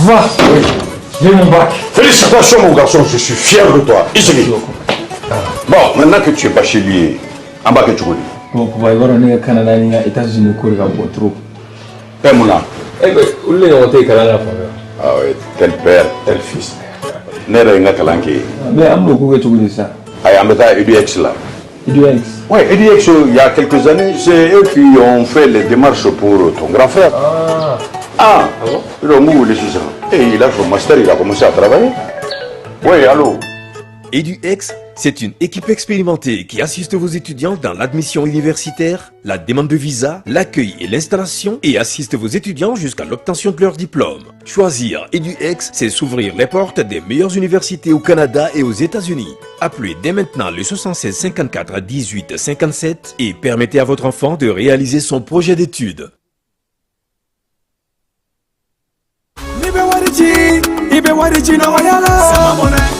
Papa, Oui. j'ai mon bac. Félicitations, mon garçon, je suis fier de toi. I sigi. Bon, maintenant que tu es bachelier, an b'a kɛ cogo di? Bon, papa, i b'a dɔn ne ka Canada ni n ka États-Unis ko de ka bon trop. E mun na? Eh ben, olu de ɲɔgɔn tɛ kalan na fan bɛɛ. Ah oui, tel père, tel fils. Ne yɛrɛ ye n ka kalan kɛ yen. Mais an b'o ko kɛ cogo di sisan? Ayi, an bɛ taa EDX la. EDX. Oui, EDX, il y a quelques années, c'est eux qui ont fait les démarches pour ton grand frère. Ah. Ah, Ah bon? Ils ont wele sisan. Et il a son master, il a commencé à travailler. Oui, allô? EduX, c'est une équipe expérimentée qui assiste vos étudiants dans l'admission universitaire, la demande de visa, l'accueil et l'installation et assiste vos étudiants jusqu'à l'obtention de leur diplôme. Choisir EduX, c'est s'ouvrir les portes des meilleures universités au Canada et aux États-Unis. Appelez dès maintenant le 76 54 18 57 et permettez à votre enfant de réaliser son projet d'études. N'i bɛ wari ci, i bɛ wari ci nɔgɔya la.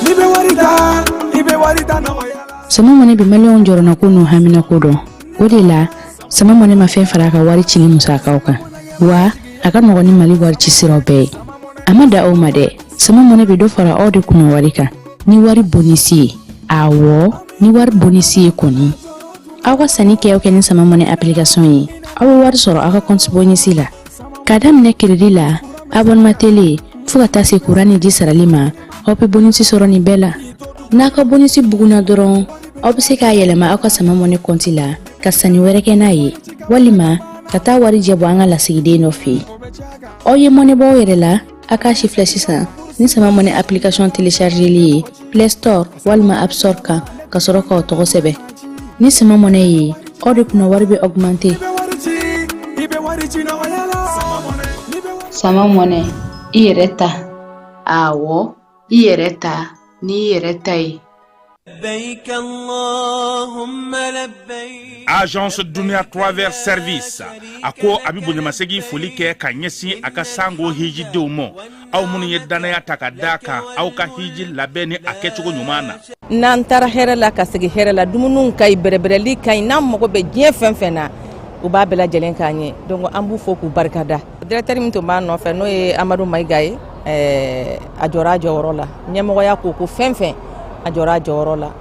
N'i bɛ wari ta, i bɛ wari ta nɔgɔya la. Sama Money bɛ maliyɛnw jɔrɔnako n'u haminako dɔn. O de la, Sama Money ma fɛn fara a ka wari cili musakaw kan, wa a ka nɔgɔn ni Mali wari ci siraw bɛɛ ye. A ma da aw ma dɛ, Sama Money bɛ dɔ fara aw de kunna wari kan ni wari bonisi ye. Awɔ, ni wari bonisi ye kɔni, aw ka sanni kɛ o kɛ ni Sama Money application ye, aw bɛ wari sɔrɔ aw ka compte bonisi la. K'a daminɛ crédit la, abonnement télé, fo ka taa se kuran ni ji sarali ma, aw bɛ bonisi sɔrɔ nin bɛɛ la. N'a ka bonisi bugunna dɔrɔn, aw bɛ se k'a yɛlɛma aw ka Sama Money compte la ka sanni wɛrɛ kɛ n'a ye, walima ka taa wari jɛ bɔ an ka lasigiden dɔ fɛ yen. Aw ye mɔnɛ bɔ aw yɛrɛ la, a k'a si filɛ sisan ni Sama Money application téléchargeli ye Play Store walima App Store kan, ka sɔrɔ k'aw tɔgɔ sɛbɛn. Ni Sama Money ye, aw de kunna wari bɛ augmenter. I bɛ wari ci nɔgɔya la. Sama Money, i yɛrɛ ta. Awɔ, i yɛrɛ ta n'i yɛrɛ ta ye. Agence Dunia Travel Service a ko a bɛ bonyamasegin foli kɛ ka ɲɛsin a ka sango hijidenw ma, aw minnu ye dannaya ta ka da kan aw ka hiji labɛn ni a kɛcogo ɲuman na. N'an taara hɛrɛ la ka segin hɛrɛ la, dumuniw ka ɲi, bɛrɛbɛrɛli ka ɲi. N'an mago bɛ diɲɛ fɛn fɛn na, u b'a bɛɛ lajɛlen k'an ye. Donc an b'u fo k'u barikada. Directeur min tun b'a nɔfɛ, n'o ye Amadu Mayiga ye, a jɔra a jɔyɔrɔ la. Ɲɛmɔgɔya ko ko fɛn fɛn, a jɔra a jɔyɔrɔ la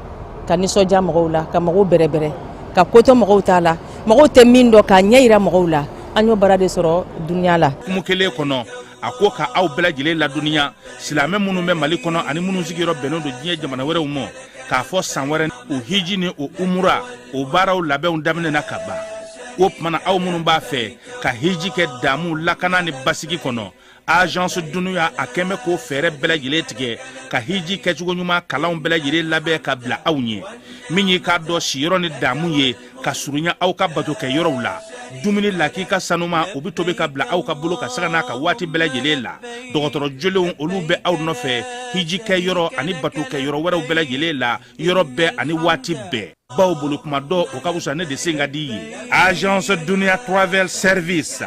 ka nisɔndiya mɔgɔw la, ka mɔgɔw bɛrɛbɛrɛ, ka kotɔ mɔgɔw t'a la, mɔgɔw tɛ min dɔn, k'a ɲɛ yira mɔgɔw la. An y'o baara de sɔrɔ dunuya la. Kumu kelen kɔnɔ, a ko ka aw bɛɛ lajɛlen ladɔnniya, silamɛ minnu bɛ Mali kɔnɔ ani minnu sigiyɔrɔ bɛnnen don diɲɛ jamana wɛrɛw ma, k'a fɔ san wɛrɛ o hiji ni o umura o baaraw labɛnw daminɛna ka ban. O tuma na, aw minnu b'a fɛ ka hiji kɛ damu, lakana ni basigi kɔnɔ, Agence Dunuya a kɛn bɛ k'o fɛɛrɛ bɛɛ lajɛlen tigɛ ka hiji kɛcogo ɲuman kalanw bɛɛ lajɛlen labɛn ka bila aw ɲɛ. Min y'i k'a dɔn siyɔrɔ ni damu ye ka surunya aw ka bato kɛ yɔrɔw la, dumuni lakika sanuma, o bɛ tobi ka bila aw ka bolo ka sanga n'a ka waati bɛɛ lajɛlen la. Dɔgɔtɔrɔ jolenw, olu bɛ aw nɔfɛ hiji kɛ yɔrɔ ani bato kɛ yɔrɔ wɛrɛw bɛɛ lajɛlen la, yɔrɔ bɛɛ ani waati bɛɛ. Baw bolo kuma dɔ, o ka fisa ne de sen ka di ye. Agence Dunia Travel Service,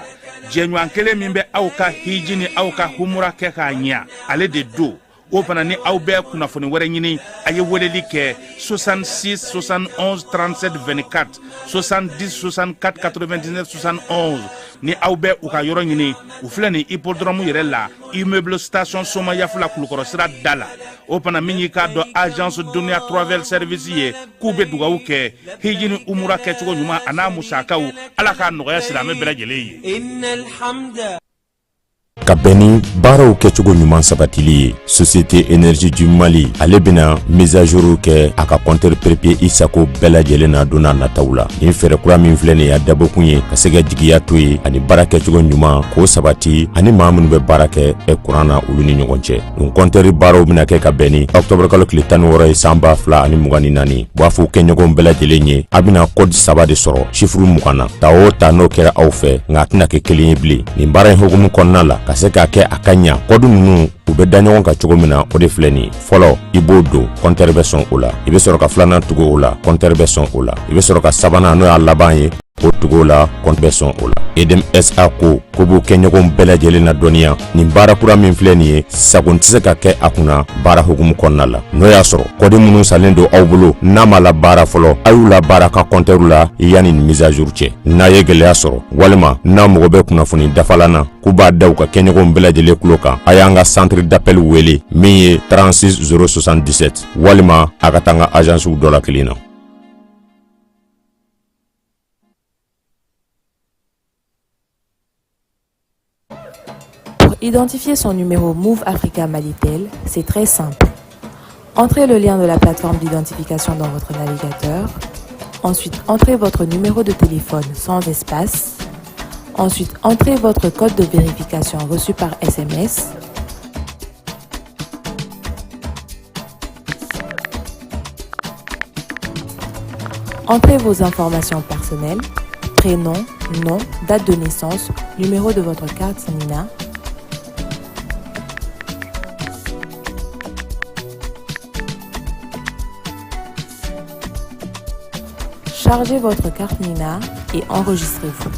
jɛɲɔgɔn kelen min bɛ aw ka hiji ni aw ka humura kɛ k'a ɲɛ, ale de don. O fana ni aw bɛ kunnafoni wɛrɛ ɲini, a ye weleli kɛ 66 71 37 24, 70 64 99 71. Ni aw bɛ u ka yɔrɔ ɲini, u filɛ nin hippodrome yɛrɛ la, immeuble Station Somayafula, Kulukɔrɔ sira da la. O fana, min y'i k'a dɔn Agence Dunia Travel Service ye, k'u bɛ dugawu kɛ hiji ni umura kɛcogo ɲuman a n'a musakaw, Ala k'a nɔgɔya silamɛ bɛɛ lajɛlen ye. Ka bɛn ni baaraw kɛcogo ɲuman sabatili ye, Société Énergie du Mali, ale bɛna mise à jour kɛ a ka compteur prépayé i sago bɛɛ lajɛlen na don n'a nataw la. Nin fɛɛrɛ kura min filɛ nin ye, a dabɔkun ye ka se ka jigiya to ye ani baara kɛcogo ɲuman k'o sabati ani maa minnu bɛ baara kɛ kuran na, olu ni ɲɔgɔn cɛ. Nin compteur baaraw bɛna kɛ ka bɛn ni octobre kalo tile 16 ye san 2024. U b'a fɔ kɛɲɔgɔnw bɛɛ lajɛlen ye, a bɛna code saba de sɔrɔ chiffre 20 na. Ta o ta, n'o kɛra aw fɛ, nka a tɛna kɛ kelen ye bilen. Nin baara in hukumu kɔnɔna la, ka se k'a kɛ a ka ɲa, code ninnu u bɛ da ɲɔgɔn kan cogo min na, o de filɛ nin ye. Fɔlɔ, i b'o don, compteur bɛ sɔn o la. I bɛ sɔrɔ ka filanan tugu o la, compteur bɛ sɔn o la. I bɛ sɔrɔ ka sabanan, n'o y'a laban ye. O tugu la kɔn bɛ sɔn o la. Edm SA ko k'u b'u kɛɲɔgɔnw bɛɛ lajɛlen ladɔnniya nin baara kura min filɛ nin ye, sagon tɛ se ka kɛ a kunna baara hukumu kɔnɔna la. N'o y'a sɔrɔ kɔdi minnu salen don aw bolo n'a ma labaara fɔlɔ, a y'u labaara ka kɔntɛriw la yanni nin mise à jour cɛ. N'a ye gɛlɛya sɔrɔ walima n'a mago bɛ kunnafoni dafalan na, k'u b'a da u ka kɛɲɔgɔnw bɛɛ lajɛlen tulo kan, a y'an ka centre d'appel wele min ye 36 077, walima a ka taa an ka agencew dɔ la kelen na. Pour identifier son numéro Moov Africa Malitel, c'est très simple. Entrez le lien de la plateforme d'identification dans votre navigateur. Ensuite, entrez votre numéro de téléphone sans espace. Ensuite, entrez votre code de vérification reçu par SMS. Entrez vos informations personnelles, prénom, nom, date de naissance, numéro de votre carte NINA. Chargez votre carte NINA et enregistrez-vous.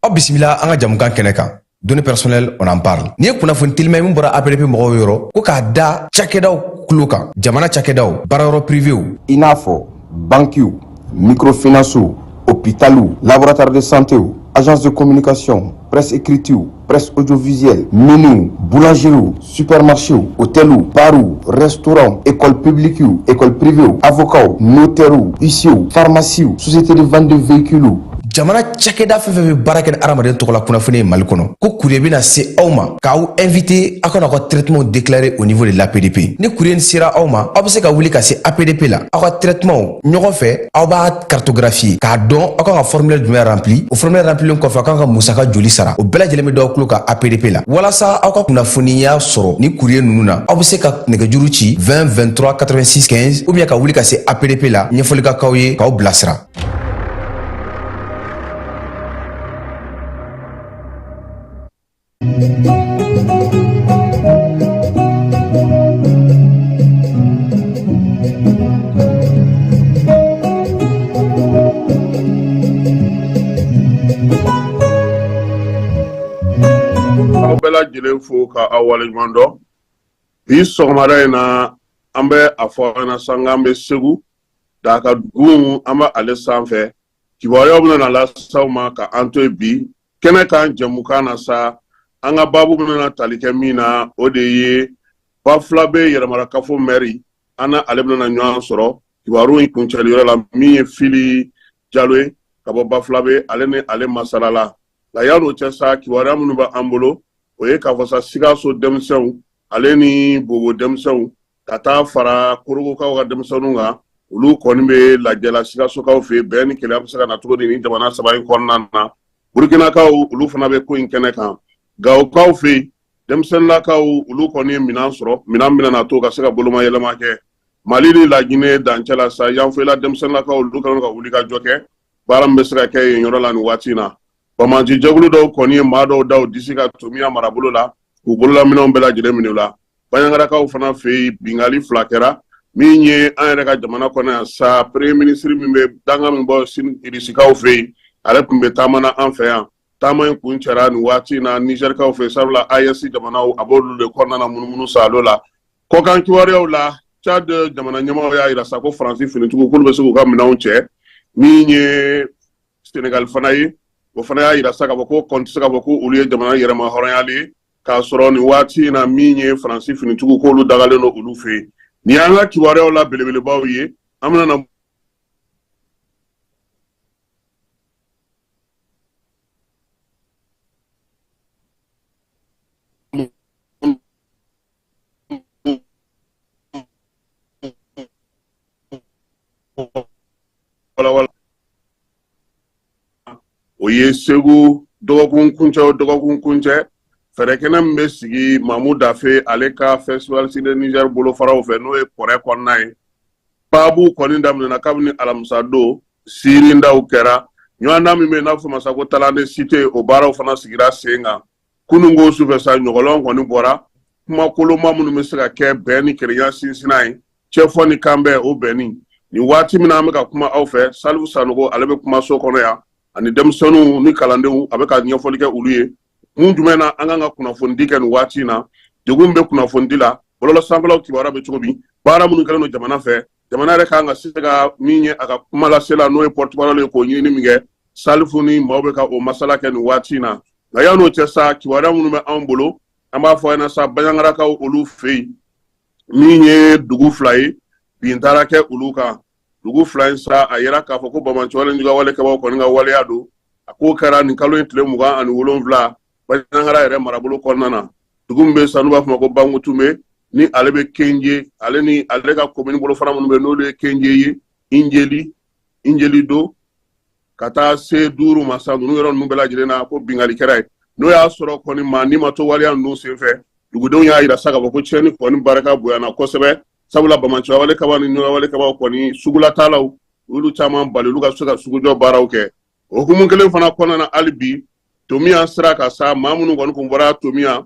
Aw bisimila an ka jamukan kɛnɛ kan, données personnelles, on en parle. Nin ye kunnafoni telima ye min bɔra APDP mɔgɔw yɔrɔ, ko k'a da cakɛdaw tulo kan, jamana cakɛdaw, baarayɔrɔ privéw, i n'a fɔ bankiw, microfinancew, hôpitaliw, laboratoire de santéw, agence de communication, presse écritew, presse audiovisuelle, miniw, boulangeriew, supermarchéw, hôteliw, barw, restaurant, école publiquew, école privéw, avocats, notairew, huissierw, pharmaciew, société de vente de véhicules. Jamana cakɛda fɛn fɛn bɛ baara kɛ ni hadamaden tɔgɔ la kunnafoni ye Mali kɔnɔ, ko courrier bɛna se aw ma k'aw invité aw ka n'aw ka traitement déclarer au niveau de l'APDP. Ni courrier nin sera aw ma, aw bɛ se ka wuli ka se APDP la, aw ka traitement ɲɔgɔn fɛ, aw b'a cartographier k'a dɔn aw kan ka formulaire jumɛn rempli. O formulaire remplilen kɔfɛ, aw kan ka musaka joli sara, o bɛɛ lajɛlen bɛ d'aw tulo kan APDP la. Walasa aw ka kunnafoniya sɔrɔ ni courrier ninnu na, aw bɛ se ka nɛgɛjuru ci 20 23 86 15, ou bien ka wuli ka se APDP la, ɲɛfɔli ka k'aw ye k'aw bilasira. Aw bɛɛ lajɛlen fo ka aw waleɲuman dɔn. Bi sɔgɔmada in na, an bɛ a fɔ aw ɲɛna sa k'an bɛ Segu Daka dugu, an bɛ ale sanfɛ. Kibaruyaw bɛna lase aw ma ka an to yen bi kɛnɛ kan jɛmukan na sa. An ka baabu bɛna tali kɛ min na, o de ye Bafulabe yɛrɛmarakafo mɛri. An na ale bɛna ɲɔgɔn sɔrɔ kibaru in kuncɛli yɔrɔ la, min ye Fili Jalo ye ka bɔ Bafulabe, ale ni ale masala la. Nka yan'o cɛ sa, kibaruya minnu bɛ an bolo, o ye k'a fɔ sa Sikaso denmisɛnw ale ni Bobo denmisɛnw ka taa fara Korogokaw ka denmisɛnninw kan, olu kɔni bɛ lajɛ la Sikasokaw fɛ yen. Bɛn ni kelenya bɛ se ka na cogo di nin jamana saba in kɔnɔna na? Burukinakaw, olu fana bɛ ko in kɛnɛ kan. Gawokaw fɛ yen, denmisɛnninlakaw, olu kɔni ye minɛn sɔrɔ, minɛn bɛna na to ka se ka boloma yɛlɛma kɛ. Mali ni Laginɛ dancɛ la sa, Yanfolila denmisɛnninlakaw, olu kɛlen ka wuli ka jɔ kɛ, baara min bɛ se ka kɛ yen yɔrɔ la nin waati in na. Banbaanci jɛkulu dɔw kɔni ye maa dɔw da u disi ka Tomiya marabolo la k'u bololaminɛnw bɛɛ lajɛlen minɛ u la. Banjagarakaw fana fɛ yen, binkanni fila kɛra. Min ye an yɛrɛ ka jamana kɔnɔ yan sa, premier ministre min bɛ dankan min bɔ Irisikaw fɛ yen, ale tun bɛ taama na an fɛ yan. Taama in kuncɛra nin waati in na Nizɛrikaw fɛ, sabula AES jamanaw, a b'olu de kɔnɔna na munumunu saalo la. Kɔkan kibaruyaw la, Tchad jamana ɲɛmaaw y'a jira sa ko Faransi finitigiw, k'olu bɛ se k'u ka minɛnw cɛ. Min ye Senegal fana ye, o fana y'a jira sa k'a fɔ ko kɔn tɛ se k'a fɔ ko olu ye jamana yɛrɛma hɔrɔnyalen ye, k'a sɔrɔ nin waati in na, min ye Faransi finitigiw, k'olu dagalen don olu fɛ yen. Nin y'an ka kibaruyaw la belebelebaw ye. An bɛna na walawala. O ye Segu dɔgɔkun kuncɛ o dɔgɔkun kuncɛ Fɛɛrɛkɛnɛ min bɛ sigi Mamu Dafe ale ka Festival Ciné Niger bolofaraw fɛ, n'o ye Kɔrɛ kɔnɔna ye. Baabu kɔni daminɛna kabini alamisa don, siirindaw kɛra. Ɲɔgɔndan min bɛ yen n'a bɛ fɔ ma sa ko Talent de Cité, o baaraw fana sigira sen kan. Kununko sufɛ sa, ɲɔgɔlɔn kɔni bɔra. Kuma koloma minnu bɛ se ka kɛ bɛn ni kelenya sinsinna ye, cɛfɔ ni kanbɛn, o bɛnni. Nin waati min na an bɛ ka kuma aw fɛ, Salifu Sanogo ale bɛ kumaso kɔnɔ yan ani denmisɛnninw ni kalandenw, a bɛ ka ɲɛfɔli kɛ olu ye mun jumɛn na an kan ka kunnafonidi kɛ nin waati in na, degun bɛ kunnafonidi la, bɔlɔlɔ sanfɛlaw kibaruya bɛ cogo min, baara minnu kɛlen don jamana fɛ, jamana yɛrɛ kan ka se ka min ye a ka kumalasela, n'o ye porte-parole ye, k'o ɲinini min kɛ. Salifu ni maaw bɛ ka o masala kɛ nin waati in na. Nka yan'o cɛ sa, kibaruya minnu bɛ anw bolo, an b'a fɔ ɲɛna sa, Baɲangarakaw olu fɛ yen, min ye dugu fila ye, bin taara kɛ olu kan. Dugu fila in sa, a yira k'a fɔ ko banbaanciwale ni juguyawale kɛbaaw kɔni ka waleya don. A ko kɛra nin kalo in tile 27 Baɲangara yɛrɛ marabolo kɔnɔna na. Dugu min bɛ sa, n'u b'a fɔ ma ko Bangutunbe, ni ale bɛ Kenje, ale ni ale ka komini bolofara minnu bɛ, n'olu ye Kenje ye, Injeli, Injelido, ka taa se 5 ma sa, ninnu yɔrɔ ninnu bɛɛ lajɛlen na, ko binkanni kɛra yen. N'o y'a sɔrɔ kɔni maa ni ma to waleya ninnu senfɛ, dugudenw y'a yira sa k'a fɔ ko tiɲɛni kɔni barika bonyana kosɛbɛ, sabula banbaanciwale kɛbaaw ni juguyawale kɛbaaw kɔni sugulatalaw olu caman bali olu ka se ka sugujɔ baaraw kɛ. O hukumu kelen fana kɔnɔna na, hali bi Tomiya sira ka sa, maa minnu kɔni kun bɔra Tomiya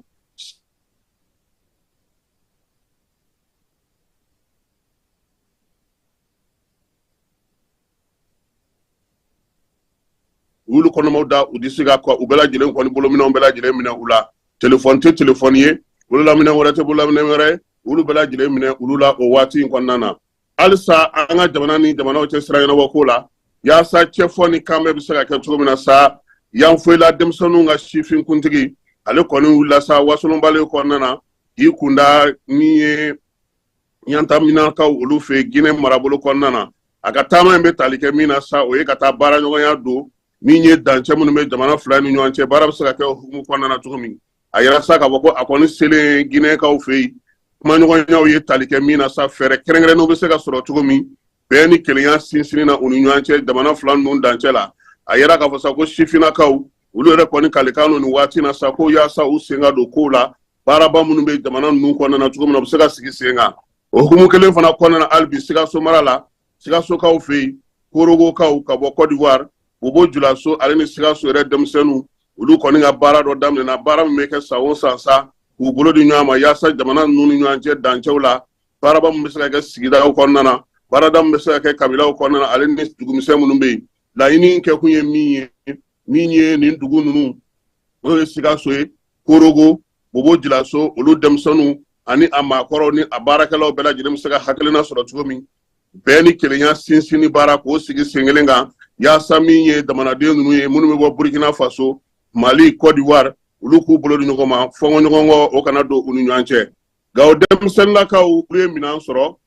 u y'olu kɔnɔmaw da u disi kan ka u bɛɛ lajɛlen kɔni bolominɛnw bɛɛ lajɛlen minɛ u la. Telefɔni tɛ telefɔni ye, bololaminɛ wɛrɛ tɛ bololaminɛ wɛrɛ ye, olu bɛɛ lajɛlen minɛ olu la o waati in kɔnɔna na. Halisa an ka jamana ni jamanaw cɛ sira ɲɛnabɔ ko la, yaasa cɛfɔ ni kanbɛn bɛ se ka kɛ cogo min na sa, Yanfoyila denmisɛnninw ka sifin kuntigi ale kɔni wulila sa wasolonbale kɔnɔna na k'i kunda min ye Ɲantaminakaw olu fɛ Ginɛ marabolo kɔnɔna na. A ka taama in bɛ tali kɛ min na sa, o ye ka taa baaraɲɔgɔnya don min ye dancɛ minnu bɛ jamana fila ni ɲɔgɔn cɛ, baara bɛ se ka kɛ o hukumu kɔnɔna na cogo min. A yira sa k'a fɔ ko a kɔni selen Ginɛkaw fɛ yen, kumaɲɔgɔnyaw ye tali kɛ min na sa, fɛɛrɛ kɛrɛnkɛrɛnnenw bɛ se ka sɔrɔ cogo min bɛn ni kelenya sinsinni na u ni ɲɔgɔn cɛ jamana fila ninnu dancɛ la. A yira k'a fɔ sa ko sifinnakaw olu yɛrɛ kɔni kalikan don nin waati na sa ko yaasa u sen ka don kow la, baaraba minnu bɛ jamana ninnu kɔnɔna na cogo min na, u bɛ se ka sigi sen kan. O hukumu kelen fana kɔnɔna na, hali bi Sikaso mara la, Sikasokaw fɛ yen, Korogokaw ka bɔ Côte d'Ivoire, Bobo Julaso ale ni Sikaso yɛrɛ denmisɛnninw, olu kɔni ka baara dɔ daminɛna, baara min bɛ kɛ san o san sa, k'u bolo di ɲɔgɔn ma yaasa jamana ninnu ni ɲɔgɔn cɛ dancɛw la, baaraba min bɛ se ka kɛ sigidaw kɔnɔna na, baarada min bɛ se ka kɛ kabilaw kɔnɔna na, ale ni dugumisɛn minnu bɛ yen. Laɲini kɛkun ye min ye, min ye nin dugu ninnu, n'o ye Sikaso ye, Korogo, Bobo Julaso, olu denmisɛnninw ani a maakɔrɔw ni a baarakɛlaw bɛɛ lajɛlen bɛ se ka hakilina sɔrɔ cogo min bɛn ni kelenya sinsinni baara k'o sigi sen kelen kan, yaasa min ye jamanaden ninnu ye minnu bɛ bɔ Burkina Faso, Mali, Côte d'Ivoire, olu k'u bolo di ɲɔgɔn ma, fɔnkɔɲɔgɔn kɔ o kana don u ni ɲɔgɔn cɛ. Gawo denmisɛnninlakaw, olu ye minɛn sɔrɔ.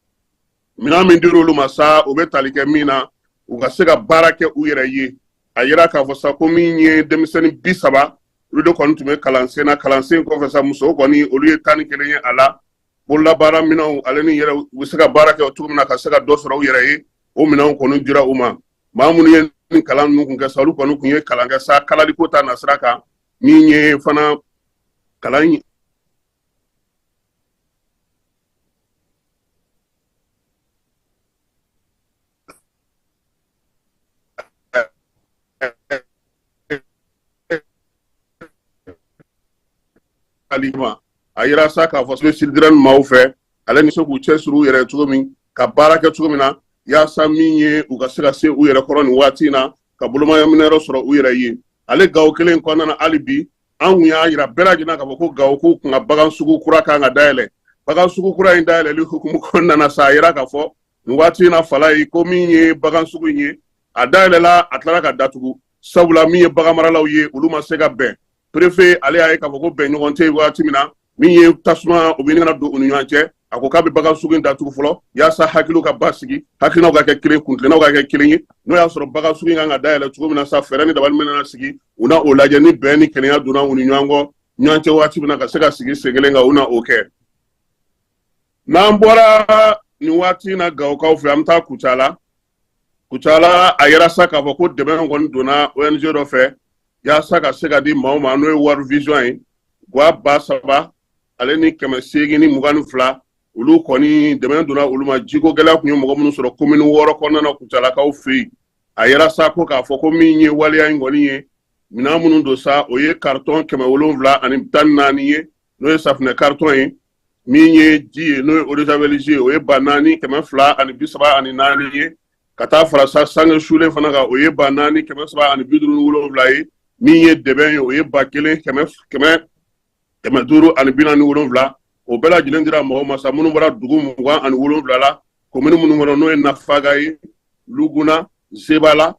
Minɛn min dir'olu ma sa, o bɛ tali kɛ min na, u ka se ka baara kɛ u yɛrɛ ye. A yira k'a fɔ sa ko min ye denmisɛnnin 30, olu de kɔni tun bɛ kalansen na. Kalansen kɔfɛ sa, musow kɔni olu ye 11 ye a la. Bololabaara minɛnw ale ni yɛrɛ u bɛ se ka baara kɛ cogo min na ka se ka dɔ sɔrɔ u yɛrɛ ye, o minɛnw kɔni dira u ma. Maa minnu ye nin kalan ninnu kun kɛ sa, olu kɔni kun ye kalan kɛ sa kalaliko ta nasira kan, min ye fana kalan ma. A yira sa k'a fɔ Children maaw fɛ, ale ni se k'u cɛsiri u yɛrɛ cogo min ka baara kɛ cogo min na, yaasa min ye u ka se ka se u yɛrɛ kɔrɔ nin waati in na, ka bolomaminɛyɔrɔ sɔrɔ u yɛrɛ ye. Ale Gawo kelen kɔnɔna na, hali bi an kun y'a yira bɛɛ lajɛlen k'a fɔ ko Gawo k'u kun ka bagan sugu kura kan ka dayɛlɛ. Bagan sugu kura in dayɛlɛli hukumu kɔnɔna na sa, a yira k'a fɔ nin waati in na, fala ye ko min ye bagan sugu in ye, a dayɛlɛla, a tilara ka datugu, sabula min ye baganmaralaw ye, olu ma se ka bɛn. Préfet ale y'a ye k'a fɔ ko bɛn ɲɔgɔn tɛ waati min na, min ye tasuma o bɛ ɲini ka na don u ni ɲɔgɔn cɛ, a ko k'a bɛ bagan sugu in datugu fɔlɔ yaasa hakiliw ka basigi, hakilinaw ka kɛ kelen, kuntilennaw ka kɛ kelen ye. N'o y'a sɔrɔ bagan sugu in kan ka dayɛlɛ cogo min na sa, fɛɛrɛ ni dabali min nana sigi, u na o lajɛ ni bɛn ni kelenya donna u ni ɲɔgɔn cɛ waati min na, ka se ka sigi sen kelen kan, u na o kɛ. N'an bɔra nin waati in na Gawokaw fɛ, an bɛ taa Kucala. Kucala, a yira sa k'a fɔ ko dɛmɛ kɔni donna ONG dɔ fɛ yaasa ka se ka di maaw ma, n'o ye World Vision ye. Gwa 3822, olu kɔni dɛmɛ donna olu ma. Jiko gɛlɛya tun ye mɔgɔ minnu sɔrɔ komini 6 kɔnɔna na Kucalakaw fɛ yen. A yɛrɛ sa ko k'a fɔ ko min ye waleya in kɔni ye, minɛn minnu don sa, o ye karitɔn 714 ye, n'o ye safunɛ karitɔn ye. Min ye ji ye, n'o ye eau de javel ye, o ye 4234 ye. Ka taa fara sa sange sulen fana kan, o ye 4357 ye. Min ye dɛbɛn ye, o ye 1547. O bɛɛ lajɛlen dira mɔgɔw ma sa minnu bɔra dugu 27 la, komini minnu kɔnɔ, n'o ye Nafaga ye, Luguna, Zebala,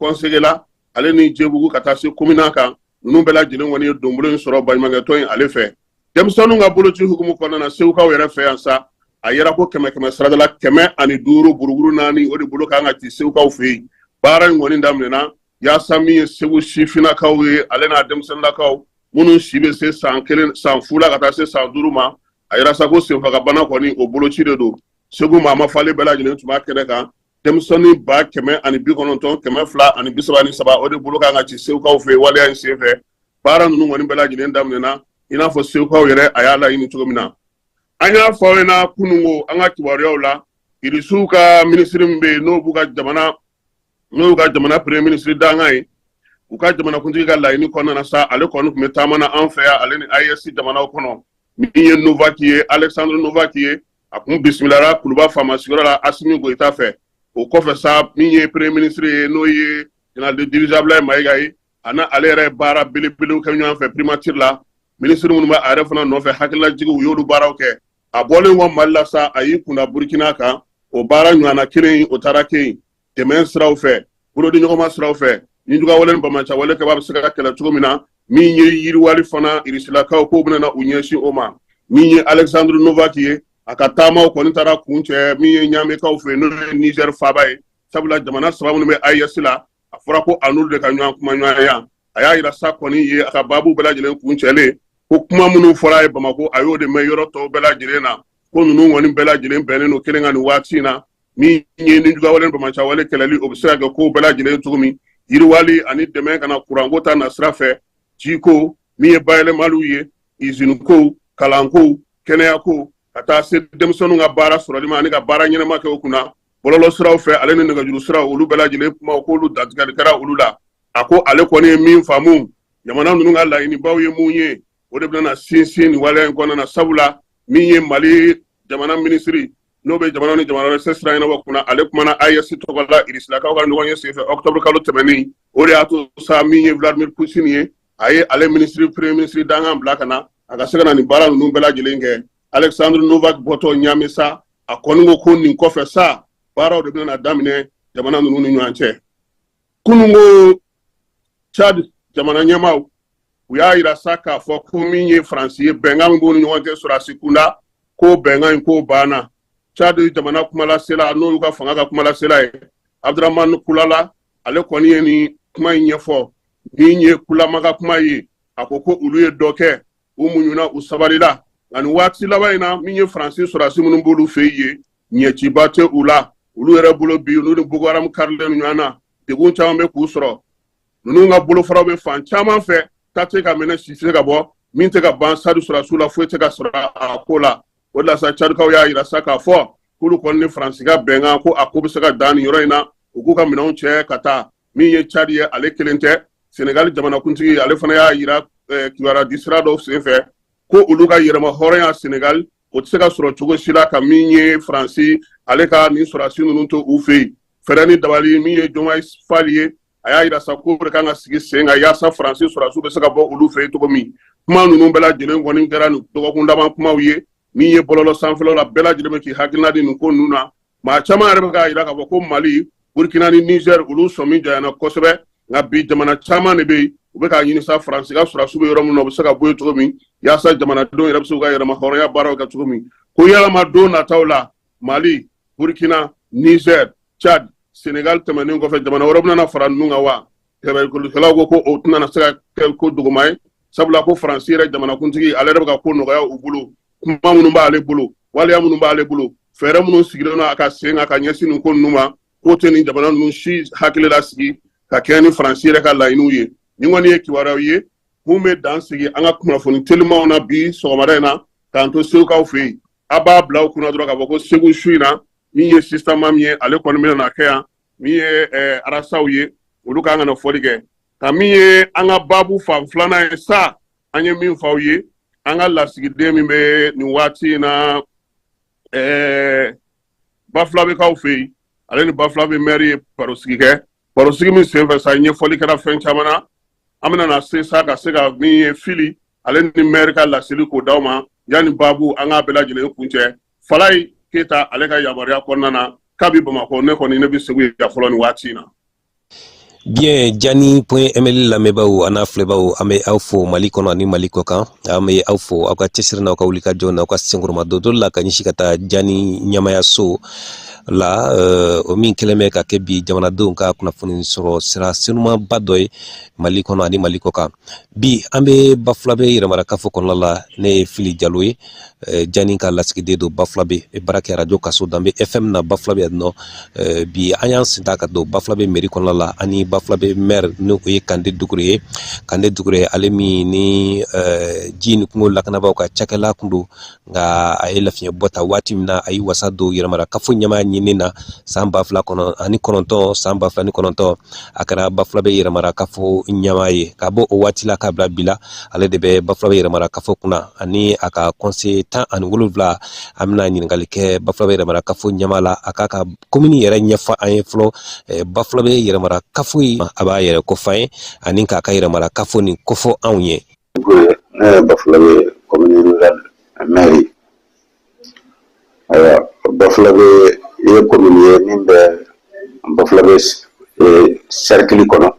Kɔnsegela ale ni Jebugu, ka taa se komina kan. Ninnu bɛɛ lajɛlen kɔni ye donbolo in sɔrɔ baɲumankɛtɔn in ale fɛ. Denmisɛnninw ka boloci hukumu kɔnɔna na Segukaw yɛrɛ fɛ yan sa, a yɛrɛ ko kɛmɛ kɛmɛ sarada la 105 buruburu 4, o de bolo kan ka ci Segukaw fɛ yen. Baara in kɔni daminɛna yaasa min ye Segu sifinnakaw ye, ale n'a denmisɛnninlakaw minnu si bɛ se san 1, san 0 la ka taa se san 5 ma. A yɛrɛ sa ko senfagabana kɔni, o boloci de don. Segu maa ma falen bɛɛ lajɛlen tun b'a kɛnɛ kan. Denmisɛnnin 190,233, o de bolo kan ka ci Segukaw fɛ yen waleya in senfɛ. Baara ninnu kɔni bɛɛ lajɛlen daminɛna i n'a fɔ Segukaw yɛrɛ a y'a laɲini cogo min na. An y'a fɔ aw ɲɛna kununko an ka kibaruyaw la, Irisiw ka minisiri min bɛ yen, n'o y'u ka jamana premier ministre dankan ye, u ka jamanakuntigi ka laɲini kɔnɔna na sa, ale kɔni tun bɛ taama na an fɛ yan, ale ni AES jamanaw kɔnɔ. Min ye Novak ye, Alexandre Novak ye, a kun bisimilara Kuluba faama sigiyɔrɔ la Asimi Goyita fɛ. O kɔfɛ sa, min ye premier ministre ye, n'o ye général de division Ablaye Mayiga ye, a na ale yɛrɛ baara belebelew kɛ ɲɔgɔn fɛ primature la. Minisiri minnu bɛ a yɛrɛ fana nɔfɛ, hakililajigiw, u y'olu baaraw kɛ. A bɔlen kɔ Mali la sa, a y'i kunda Burukina kan. O baara ɲɔgɔnna kelen, o taara kɛ yen dɛmɛ siraw fɛ, bolodiɲɔgɔnma siraw fɛ, ni jugawale ni banbaanciwale kɛba bɛ se ka kɛlɛ cogo min na. Min ye yiriwali fana, Irisilakaw k'o bɛna u ɲɛsin o ma. Min ye Alexandre Novak ye, a ka taamaw kɔni taara kun cɛ min ye Ɲamekaw fɛ, n'o ye Niger faaba ye, sabula jamana saba minnu bɛ AES la, a fɔra ko a n'olu de ka ɲɔgɔn kumaɲɔgɔnya. A y'a yira sa kɔni ye a ka baabu bɛɛ lajɛlen kun cɛlen ko kuma minnu fɔra a ye Bamako, a y'o de mɛn yɔrɔ tɔw bɛɛ lajɛlen na, ko ninnu kɔni bɛɛ lajɛlen bɛnnen don kelen kan nin waati in na. Min ye ni jugawale ni banbaanciwale kɛlɛli, o bɛ se ka kɛ kow bɛɛ lajɛlen cogo min, yiriwali ani dɛmɛ ka na kuranko ta nasira fɛ, jiko, min ye bayɛlɛmaliw ye, izinikow, kalankow, kɛnɛyako, ka taa se denmisɛnninw ka baara sɔrɔli ma ani ka baara ɲɛnama kɛ o kunna bɔlɔlɔ siraw fɛ, ale ni nɛgɛjuru siraw, olu bɛɛ lajɛlen kumaw k'olu dantigɛli kɛra olu la. A ko ale kɔni ye min faamu, jamana ninnu ka laɲinibaw ye mun ye, o de bɛna sinsin nin waleya in kɔnɔna na, sabula min ye Mali jamana minisiri, n'o bɛ jamana ni jamana wɛrɛ cɛ sira ɲɛnabɔ kunna, ale kumana AES tɔgɔ la Irisilakaw ka ɲɔgɔn ye senfɛ octobre kalo tɛmɛnen. O de y'a to sa, min ye Vladimir Poutine ye, a ye ale minisiri, premier ministre dankan bila ka na, a ka se ka na nin baara ninnu bɛɛ lajɛlen kɛ. Alexandre Novak bɔtɔ Ɲame sa, a kɔni ko ko nin kɔfɛ sa, baaraw de bɛna daminɛ jamana ninnu ni ɲɔgɔn cɛ. Kununko, Chad jamana ɲɛmaaw, u y'a yira sa k'a fɔ ko min ye Faransi ye, bɛnkan min b'u ni ɲɔgɔn cɛ sɔrɔdasi kunda, ko bɛnkan in ko banna. Chad jamana kumalasela, n'o y'u ka fanga ka kumalasela ye, Abdramane Kulala, ale kɔni ye nin kuma in ɲɛfɔ. Min ye kulama ka kuma ye, a ko ko olu ye dɔ kɛ, u muɲuna, u sabalila, nka nin waati laban in na, min ye Faransi sɔrɔdasi minnu b'olu fɛ yen, ɲɛciba tɛ u la. Olu yɛrɛ bolo bi, olu ni Boko Haram karilen ɲɔgɔn na, degun caman bɛ k'u sɔrɔ. Ninnu ka bolofaraw bɛ fan caman fɛ, ta tɛ ka minɛ, si tɛ ka bɔ, min tɛ ka ban Sadi sɔrɔdasiw la, foyi tɛ ka sɔrɔ a ko la. O de la sa, Cadikaw y'a yira sa k'a fɔ k'olu kɔni ni Faransi ka bɛnkan, ko a ko bɛ se ka dan nin yɔrɔ in na, u k'u ka minɛnw cɛ ka taa. Min ye Cadi ye, ale kelen tɛ. Senegali jamanakuntigi, ale fana y'a yira kibaruya di sira dɔw senfɛ ko olu ka yɛrɛma hɔrɔnya Senegali, o tɛ se ka sɔrɔ cogo si la ka min ye Faransi ale ka nin sɔrɔdasi ninnu to u fɛ yen. Fɛɛrɛ ni dabali, min ye Diomaye Faye ye, a y'a yira sa ko de kan ka sigi sen kan yaasa Faransi sɔrɔdasiw bɛ se ka bɔ olu fɛ yen cogo min. Kuma ninnu bɛɛ lajɛlen kɔni kɛra nin dɔgɔkun laban kumaw ye. Min ye bɔlɔlɔ sanfɛlaw la, bɛɛ lajɛlen bɛ k'i hakilina di nin ko ninnu na. Maa caman yɛrɛ bɛ k'a yira k'a fɔ ko Mali, Burkina ni Niger, olu sɔmi janyana kosɛbɛ, nka bi jamana caman de bɛ yen, u bɛ k'a ɲini sa Faransi ka sɔrɔdasiw bɛ yɔrɔ min na, u bɛ se ka bɔ yen cogo min, yaasa jamanadenw yɛrɛ bɛ se k'u ka yɛrɛma hɔrɔnya baaraw kɛ cogo min. Ko yalama don nataw la, Mali, Burkina, Niger, Chad, Senegal tɛmɛnen kɔfɛ, jamana wɛrɛ bɛna fara ninnu kan wa? Kɛlɛkɛlaw ko ko o tɛna se ka kɛ ko dogoma ye, sabula ko Faransi yɛrɛ jamanakuntigi, ale yɛrɛ bɛ ka ko nɔgɔya u bolo. Kuma minnu b'ale bolo, waleya minnu b'ale bolo, fɛɛrɛ minnu sigilen don a ka sen kan ka ɲɛsin nin ko ninnu ma, k'o tɛ nin jamana ninnu si hakili lasigi ka kɛɲɛ ni Faransi yɛrɛ ka laɲiniw ye. Nin kɔni ye kibaruyaw ye. Mun bɛ dan sigi an ka kunnafoni telimanw na bi sɔgɔmada in na k'an to segukaw fɛ yen, a b'a bila aw kunna dɔrɔn k'a fɔ ko Segu su in na, min ye Sistama min ye, ale kɔni bɛna na kɛ yan. Min ye arasaw ye, olu kan ka na fɔli kɛ. Ka min ye an ka baabu fan filanan ye sa, an ye min f'aw ye, an ka lasigiden min bɛ nin waati in na Bafulabekaw fɛ yen, ale ni Bafulabe mɛri ye barosigi kɛ. Barosigi min senfɛ sa, ɲɛfɔli kɛra fɛn caman na. An bɛna na se sa ka se ka min ye Fili ale ni mɛri ka laseli k'o d'aw ma yanni baabu an k'a bɛɛ lajɛlen kuncɛ. Falayi Keyita ale ka yamaruya kɔnɔna na kabi Bamakɔ, ne kɔni ne bɛ Segu yan fɔlɔ nin waati in na. Bien, Jani.ml lamɛnbaaw an'a filɛbaaw, an bɛ aw fo Mali kɔnɔ ani Mali kɔ kan. An bɛ aw fo aw ka cɛsiri n'aw ka wulikajɔ n'aw ka senkɔrɔma dondoli la ka ɲɛsin ka taa Jani ɲɛmayaso la, o min kɛlen bɛ ka kɛ bi jamanadenw ka kunnafoni sɔrɔ sira senumanba dɔ ye Mali kɔnɔ ani Mali kɔ kan. Bi an bɛ Bafulabe yɛrɛmarakafo kɔnɔna la. Ne ye Fili Jalo ye, Jani ka lasigiden don Bafulabe, baara kɛ radio Kaso Danbe FM na Bafulabe yan nɔ. Bi an y'an sen ta ka don Bafulabe mairie kɔnɔna la ani Bafulabe maire, ni o ye Kande Dukure ye. Kande Dukure, ale min ni ji ni kungo lakanabaaw ka cakɛla kun don, nka a ye lafiɲɛ bɔ ta waati min na, a y'i wasa don yɛrɛmarakafo ɲɛmaa ɲini na san 2009. San 2009, a kɛra Bafulabe yɛrɛmarakafo ɲɛmaa ye. Ka bɔ o waati la k'a bila bi la, ale de bɛ Bafulabe yɛrɛmarakafo kunna ani a ka conseiller 17. An bɛna ɲininkali kɛ Bafulabe yɛrɛmarakafo ɲɛmaa la, a k'a ka komini yɛrɛ ɲɛfɔ an ye fɔlɔ. Bafulabe yɛrɛmarakafo ye, a b'a yɛrɛ kofɔ an ye ani k'a ka yɛrɛmarakafo nin kofɔ anw ye. Ne ye Bafulabe commune rurale maire. Ayiwa, Bafulabe ye commune ye min bɛ Bafulabe cercle kɔnɔ,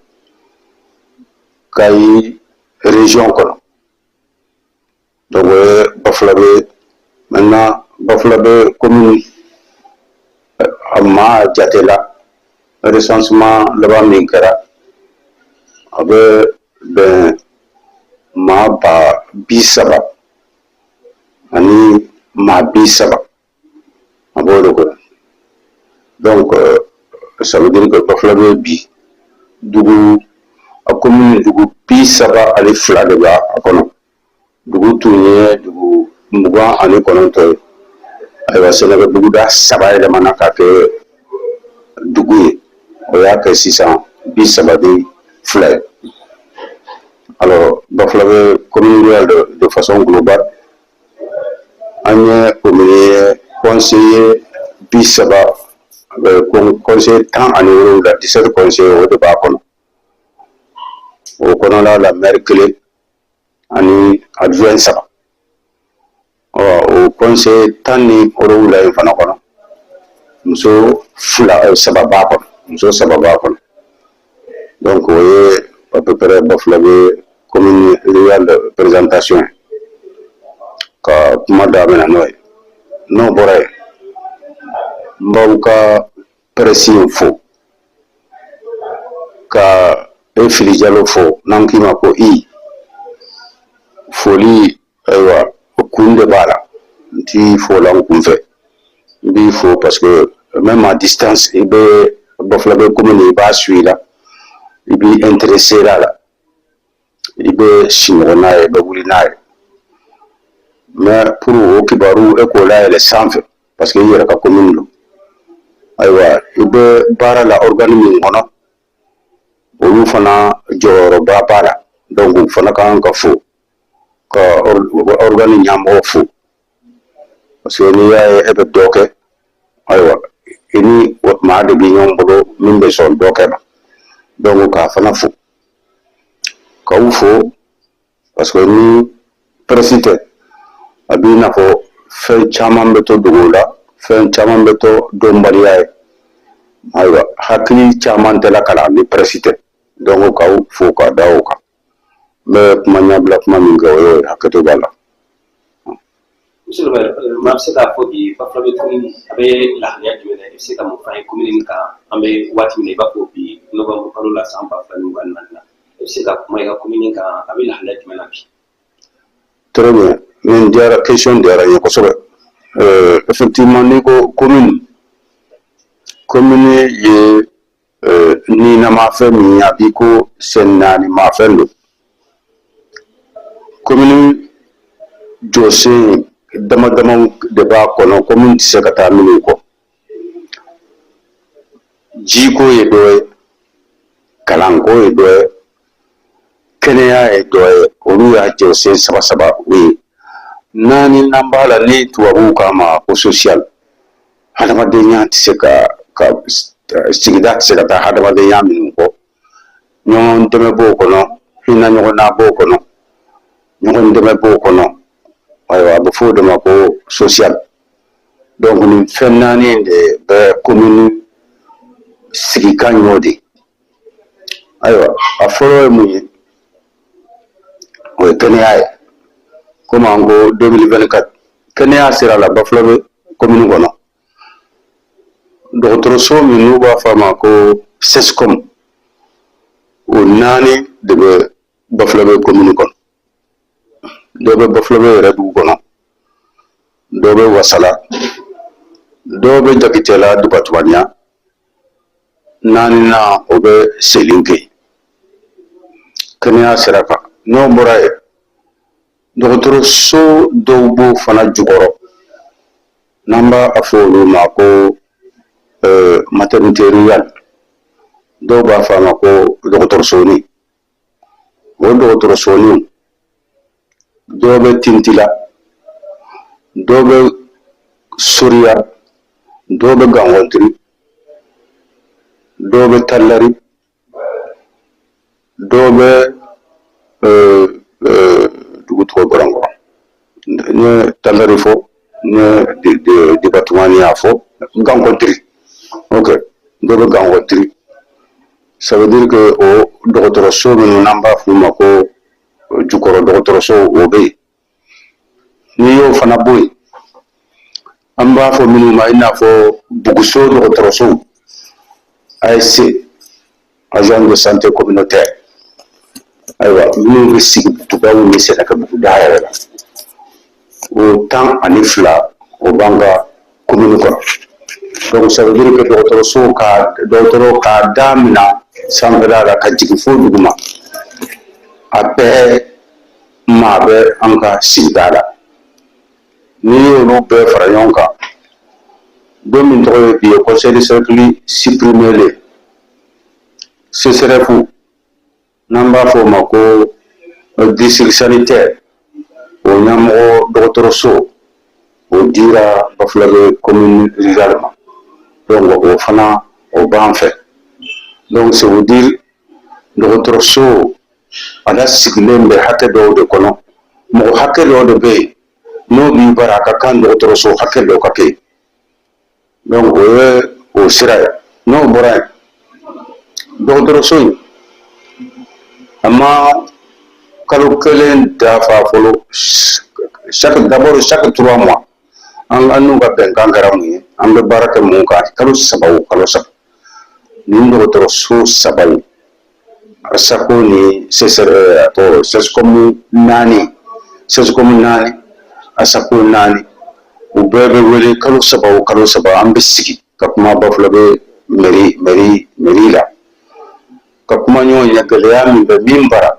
Kayi région kɔnɔ. Donc o ye Bafulabe. Maintenant, Bafulabe commune a maa jate la, recensement laban min kɛra, a bɛ bɛn maa 30,030, a b'o de kɔnɔ. Donc ça veut dire que Bafulabe bi dugu, a commune dugu 32 de b'a kɔnɔ. Dugu tun ye dugu 29 ye. Ayiwa, sɛnɛkɛ duguda saba yɛlɛmana ka kɛ dugu ye, o y'a kɛ sisan 32 ye. Alors, Bafulabe commune rurale de façon globale, an ye commune ye conseiller 30, conseiller 17, 17 conseillers, o de b'a kɔnɔ. O kɔnɔna la, maire kelen ani adjoint saba. Ɔ o conseiller 17 in fana kɔnɔ, muso fila, saba b'a kɔnɔ, muso saba b'a kɔnɔ. Donc o ye à peu près Bafulabe commune rurale présentation ye. Ka kuma daminɛ n'o ye, n'o bɔra yen, n b'aw ka presse in fo, ka e Fili Jalo fo, n'an k'i ma ko i foli. Ayiwa, o kun de b'a la, n t'i fo la n kun fɛ, n b'i fo parce que même à distance, i bɛ Bafulabe commune, i b'a suit la, i b'i intéressé la, i bɛ sinɔgɔ n'a ye, i bɛ wuli n'a ye. Mais pour o kibaru e k'o layɛlɛ sanfɛ, parce que i yɛrɛ ka commune don. Ayiwa, i bɛ baara la organe min kɔnɔ, olu fana jɔyɔrɔba b'a la. Donc u fana ka kan ka fo, ka organe ɲɛmɔgɔ fo, parce que n'i y'a ye e bɛ dɔ kɛ, ayiwa, i ni maa de bɛ ɲɔgɔn bolo min bɛ sɔn dɔ kɛ ma. Donc k'a fana fo, k'aw fo, parce que ni presse tɛ, a b'i n'a fɔ fɛn caman bɛ to dogo la, fɛn caman bɛ to dɔnbaliya ye. Ayiwa, hakili caman tɛ lakala ni presse tɛ. Donc k'aw fo ka da o kan. N bɛ kuma ɲɛbila kuma min kɛ, o y'o ye, hakɛto b'a la. Monsieur le maire, maa bɛ se k'a fɔ bi Bafulabe commune a bɛ lahalaya jumɛn na? I bɛ se ka mun f'an ye commune kan an bɛ waati min na i b'a fɔ bi novembre kalo la san 2024 la? I bɛ se ka kuma i ka commune kan, a bɛ lahalaya jumɛn na bi? Très bien, nin diyara, question diyara n ye kosɛbɛ. Effectivement, n'i ko commune, commune ye ninamafɛn min ye, a b'i ko sen naanimafɛn don. Commune jɔsen dama damaw de b'a kɔnɔ, commune tɛ se ka taa minnu kɔ. Jiko ye dɔ ye, kalanko ye dɔ ye, kɛnɛya ye dɔ ye. Olu y'a jɔsen saba saba o ye. Naaninan b'a la ni tubabuw k'a ma ko social. Hadamadenya tɛ se ka sigida tɛ se ka taa hadamadenya minnu kɔ. Ɲɔgɔn dɛmɛ b'o kɔnɔ, hinɛ ɲɔgɔn na b'o kɔnɔ, ɲɔgɔn dɛmɛ b'o kɔnɔ. Ayiwa, a bɛ fɔ o de ma ko social. Donc nin fɛn naani de bɛ commune sigikan y'o de. Ayiwa, a fɔlɔ ye mun ye? O ye kɛnɛya ye. Komi an ko 2024, kɛnɛya sira la, Bafulabe commune kɔnɔ, dɔgɔtɔrɔso min n'u b'a fɔ a ma ko CSCOM, o naani de bɛ Bafulabe commune kɔnɔ. Dɔ bɛ Bafulabe yɛrɛ dugu kɔnɔ, dɔ bɛ Wasala, dɔ bɛ Jakitɛla Dubatumaniya, naaninan o bɛ Selinke. Kɛnɛya sira kan, n'o bɔra yen, dɔgɔtɔrɔso dɔw b'o fana jukɔrɔ n'an b'a fɔ olu ma ko maternité rurale, dɔw b'a fɔ a ma ko dɔgɔtɔrɔsonin. O dɔgɔtɔrɔsoninw, dɔw bɛ Tintila, dɔw bɛ Soriya, dɔw bɛ Gankɔntiri, dɔw bɛ Talari, dɔw bɛ dugu tɔgɔ bɔra n kɔrɔ. N ye Talari fɔ, n ye Dibatumaniya fɔ, Gankɔntiri. Ok, dɔw bɛ Gankɔntiri. Ça veut dire que o dɔgɔtɔrɔso minnu n'an b'a f'u ma ko jukɔrɔ dɔgɔtɔrɔso, o bɛ yen. N'i y'o fana bɔ yen, an b'a fɔ minnu ma i n'a fɔ Buguso dɔgɔtɔrɔso, ASC, agent de santé communautaire. Ayiwa, minnu bɛ sigi tubaw ni sɛnɛkɛbuguda yɛrɛ la, o 12, o b'an ka commune kɔnɔ. Donc ça veut dire que dɔgɔtɔrɔso ka dɔgɔtɔrɔ k'a daminɛ sanfɛla la ka jigin fo duguma, a bɛɛ maa bɛ an ka sigida la. N'i y'olu bɛɛ fara ɲɔgɔn kan, don min tɔgɔ ye bi ye, conseil de cercle supprimé le, CSRéf n'an b'a fɔ o ma ko district sanitaire, o ɲɛmɔgɔ dɔgɔtɔrɔso, o dira Bafulabe commune rurale ma. Donc o fana, o b'an fɛ. Donc c'est vous dire, dɔgɔtɔrɔso a lasigilen bɛ hakɛ dɔw de kɔnɔ. Mɔgɔ hakɛ dɔw de bɛ yen, n'o b'i bara, a ka kan dɔgɔtɔrɔso hakɛ dɔ ka kɛ yen. Donc o ye o sira ye. N'o bɔra yen, dɔgɔtɔrɔso in, a ma kalo kelen dafa fɔlɔ. Chaque, d'abord, chaque 3 mois, an n'u ka bɛnkan kɛra mun ye? An bɛ baara kɛ mun kan? Kalo saba o kalo saba, nin dɔgɔtɔrɔso saba in, ASACO ni CSR, a tɔgɔ CSCOM naani, CSCOM naani, ASACO naani, u bɛɛ bɛ wele kalo saba o kalo saba. An bɛ sigi ka kuma Bafulabe mairie la, ka kuma ɲɔgɔn ɲɛ, gɛlɛya min bɛ min bara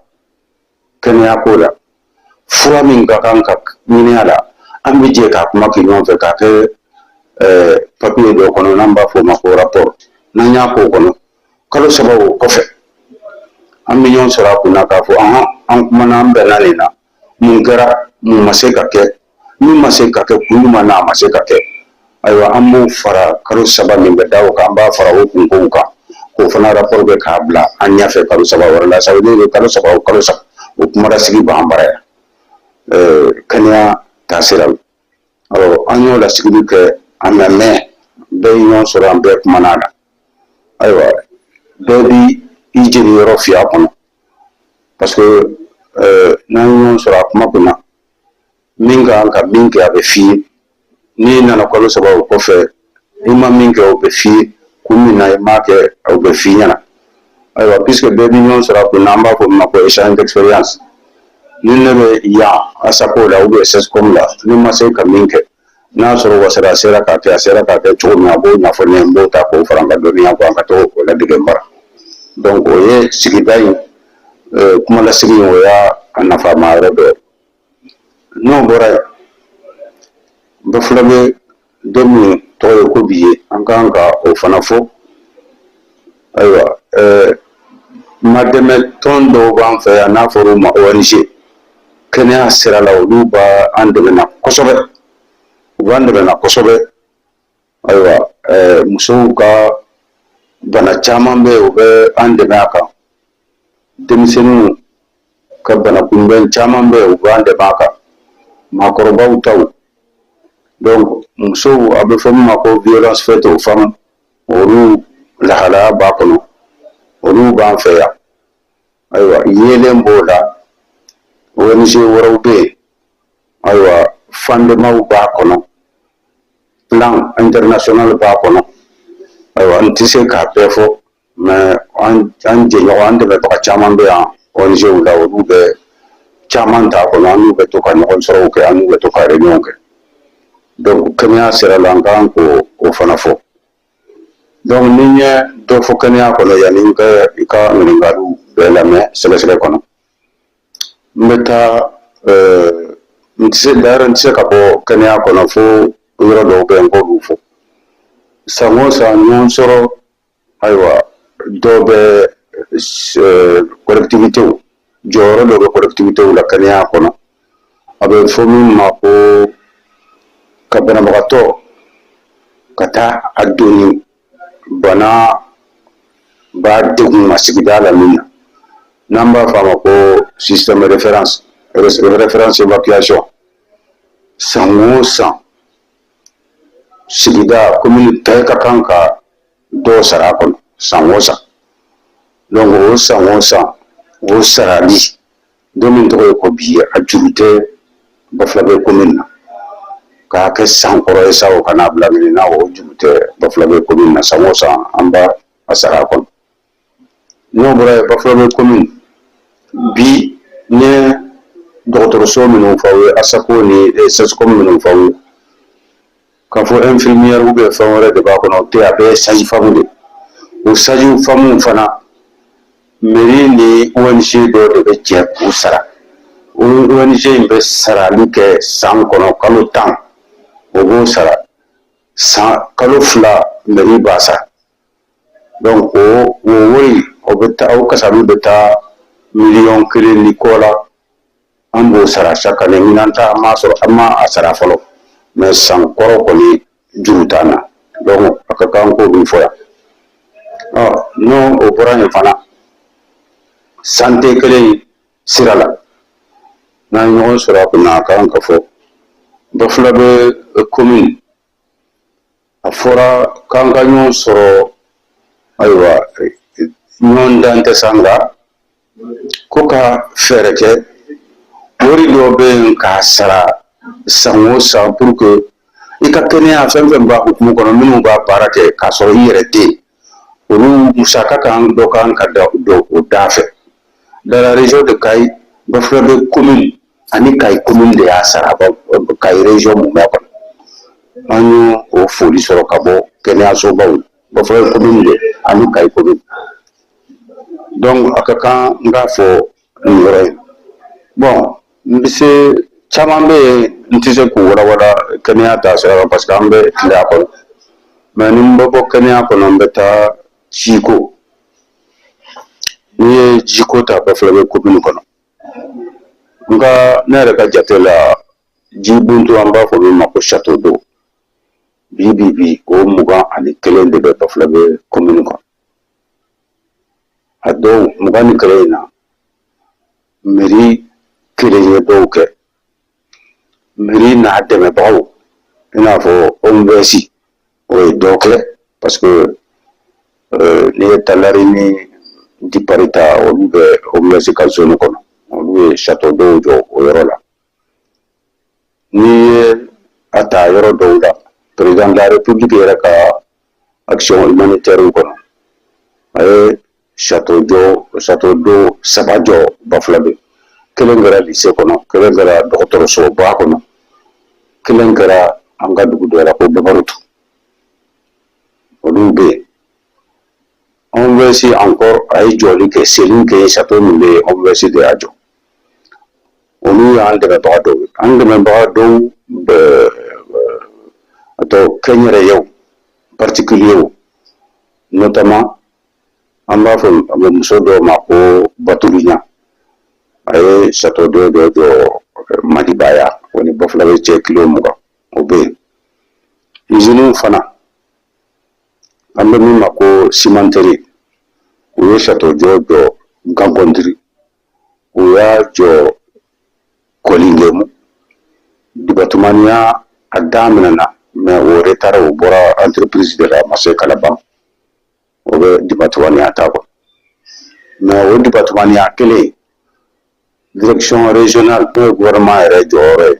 kɛnɛya ko la, fura min ka kan ka ɲini a la, an bɛ jɛ k'a kuma kɛ ɲɔgɔn fɛ k'a kɛ papiye dɔ kɔnɔ n'an b'a fɔ o ma ko rapport. N'an y'a k'o kɔnɔ, kalo 3 o kɔfɛ, an bɛ ɲɔgɔn sɔrɔ a kunna k'a fɔ ɔhɔn, an kumana, an bɛnna nin na, mun kɛra, mun ma se ka kɛ, min ma se ka kɛ, kun jumɛn na a ma se ka kɛ. Ayiwa, an b'o fara kalo 3 min bɛ da o kan, an b'a fara o kunkow kan k'o fana rapport kɛ k'a bila an ɲɛfɛ kalo 3 wɛrɛ la. Ça veut dire que kalo 3 o kalo 3, o kumalasigi b'an bara yan kɛnɛya taasira la. Alors an y'o lasigili kɛ, a ma mɛn, bɛɛ ye ɲɔgɔn sɔrɔ, an bɛɛ kumana a la. Ayiwa, bɛɛ bi i jeni yɔrɔ fiyɛ a kɔnɔ, parce que n'an ye ɲɔgɔn sɔrɔ a kuma kunna, min kan ka min kɛ, a bɛ f'i ye. N'i nana kalo 3 o kɔfɛ, i ma min kɛ, o bɛ f'i ye. Kun min na i m'a kɛ, o bɛ f'i ɲɛna. Ayiwa, puisque bɛɛ bi ɲɔgɔn sɔrɔ a kunna, an b'a fɔ min ma ko échange d'expérience. Ni ne bɛ yan ASACO la ou bien CSCOM la, ni ma se ka min kɛ, n'a sɔrɔ Wasala sera k'a kɛ, a sera k'a kɛ cogo min, a b'o ɲɛfɔ ne ye, n b'o ta k'o fara n ka dɔnniya kan ka t'o ladege n bara. Donc o ye sigida in kumalasigi in, o y'a nafama yɔrɔ dɔ ye. N'o bɔra yen, Bafulabe don min tɔgɔ ye ko bi ye, an kan ka o fana fɔ. Ayiwa, madɛmɛ tɔn dɔw b'an fɛ yan, n'a fɔra u ma ONG, kɛnɛya sira la, olu b'an dɛmɛna kosɛbɛ, u b'an dɛmɛna kosɛbɛ. Ayiwa, musow ka bana caman bɛ yen, u bɛ an dɛmɛ a kan. Denmisɛnninw ka bana kunbɛn caman bɛ yen, u b'an dɛmɛ a kan, maakɔrɔbaw taw. Donc musow, a bɛ fɔ min ma ko violence faite aux femmes, olu lahalaya b'a kɔnɔ, olu b'an fɛ yan. Ayiwa, yeelen b'o la, ONG wɛrɛw bɛ yen. Ayiwa, fandemaw b'a kɔnɔ, Plan International b'a kɔnɔ. Ayiwa, n tɛ se k'a bɛɛ fɔ, mais an jɛɲɔgɔn, an dɛmɛbaga caman bɛ yan ONGw la, olu bɛ caman t'a kɔnɔ. An n'u bɛ to ka ɲɔgɔn sɔrɔw kɛ, an n'u bɛ to ka réunion kɛ. Donc kɛnɛya sira la, an kan k'o o fana fɔ. Donc ni n ye dɔ fɔ kɛnɛya kɔnɔ, yanni n ka i ka ɲininkaliw bɛɛ lamɛn sɛgɛsɛgɛ kɔnɔ, n bɛ taa, n tɛ se, d'ailleurs n tɛ se ka bɔ kɛnɛya kɔnɔ fo yɔrɔ dɔw bɛ yen, n k'olu fɔ. San o san, ɲɔgɔn sɔrɔ, ayiwa, dɔw bɛ collectivitéw, jɔyɔrɔ dɔ bɛ collectivitéw la kɛnɛya kɔnɔ, a bɛ fɔ min ma ko ka banabagatɔ ka taa a doni bana b'a degun ma sigida la min na, n'an b'a fɔ a ma ko système référence évacuation. San o san, sigida, commune bɛɛ ka kan ka dɔw sara a kɔnɔ san o san. Donc o san o san, o sarali, don min tɔgɔ ye ko bi ye, a juru tɛ Bafulabe commune na. K'a kɛ san kɔrɔ ye sa, o kana bila minɛ na, o juru tɛ Bafulabe commune na. San o san, an b'a a sara a kɔnɔ. N'o bɔra yen, Bafulabe commune bi, n ye dɔgɔtɔrɔso minnu fɔ aw ye, ASACO ni CSCOM minnu fɔ aw ye, k'a fɔ infirmière ou bien fɛn wɛrɛ de b'a kɔnɔ, o tɛ, a bɛɛ ye sage femme de. O sage femme fana, mairie ni ONG dɔw de bɛ jɛ k'u sara. ONG in bɛ sarali kɛ san kɔnɔ kalo 10, o b'o sara. San kalo 2, mairie b'a sara. Donc o wari, o bɛ taa, o kasabi bɛ taa miliyɔn 1 ni kɔ la. An b'o sara chaque année. Ɲinan ta, an m'a sɔrɔ, an ma a sara fɔlɔ, mais san kɔrɔ kɔni juru t'an na. Donc a ka kan k'o min fɔ yan. Ɔ, n'o o bɔra yen fana, santé kelen sira la, n'an ye ɲɔgɔn sɔrɔ a kunna, a kan ka fɔ Bafulabe commune, a fɔra k'an ka ɲɔgɔn sɔrɔ. Ayiwa, ɲɔgɔn dan tɛ sa, nka ko ka fɛɛrɛ kɛ, wari dɔ bɛ yen k'a sara san o san pour que i ka kɛnɛya, fɛn fɛn b'a hukumu kɔnɔ, minnu b'a baara kɛ k'a sɔrɔ i yɛrɛ tɛ yen, olu musaka kan dɔ kan ka don o da fɛ. Dans la région de Kayi, Bafulabe commune ani Kayi commune de y'a sara, Kayi région mun b'a kɔnɔ. An y'o o foli sɔrɔ ka bɔ kɛnɛyasobaw, Bafulabe commune de ani Kayi commune. Donc a ka kan n k'a fɔ nin yɔrɔ in. Bon, n bɛ se, caman bɛ yen, n tɛ se k'u walawala kɛnɛya ta sira kan, parce que an bɛ tile a kɔnɔ. Mais ni n bɛ bɔ kɛnɛya kɔnɔ, n bɛ taa jiko. N'i ye jiko ta Bafulabe commune kɔnɔ, nka ne yɛrɛ ka jate la, ji buntu, an b'a fɔ min ma ko château d'eau, bi bi bi, o 21 de bɛ Bafulabe commune kɔnɔ. A dɔw 21 in na, mairie kelen ye dɔw kɛ, mairie n'a dɛmɛbagaw, i n'a fɔ OMVS, o ye dɔ kɛ, parce que n'i ye Talari ni Dipari ta, olu bɛ OMVS ka zone kɔnɔ, olu ye château d'eau jɔ o yɔrɔ la. N'i ye a ta yɔrɔ dɔw la, président de la République yɛrɛ ka action humanitaire kɔnɔ, a ye château jɔ, château d'eau saba jɔ Bafulabe. Kelen kɛra lycée kɔnɔ, kelen kɛra dɔgɔtɔrɔsoba kɔnɔ, kelen kɛra an ka dugu dɔ la ko Babarutu. Olu bɛ yen. OMVS encore, a ye jɔli kɛ Seli kɛ, château min bɛ yen, OMVS de y'a jɔ. Olu y'an dɛmɛbaga dɔw ye. An dɛmɛbaga dɔw bɛ a tɔ kɛnyɛrɛyew, particuliers notamment, an b'a fɔ muso dɔw ma ko Batuluɲa, a ye château d'eau dɔ jɔ Madibaya, o ni Bafulabe cɛ kilo 20, o bɛ yen. Usine fana, an bɛ min ma ko cimenterie, u ye château d'eau jɔ Gankɔndiri, u y'a jɔ Kɔlingemu, Dibatumaniya a daminɛna, mais o retard, o bɔra entreprise de la, a ma se ka laban, o bɛ Dibatumaniya ta kɔ. Mais o Dibatumaniya kelen, direction régionale, n'o ye gouvernement yɛrɛ jɔyɔrɔ ye,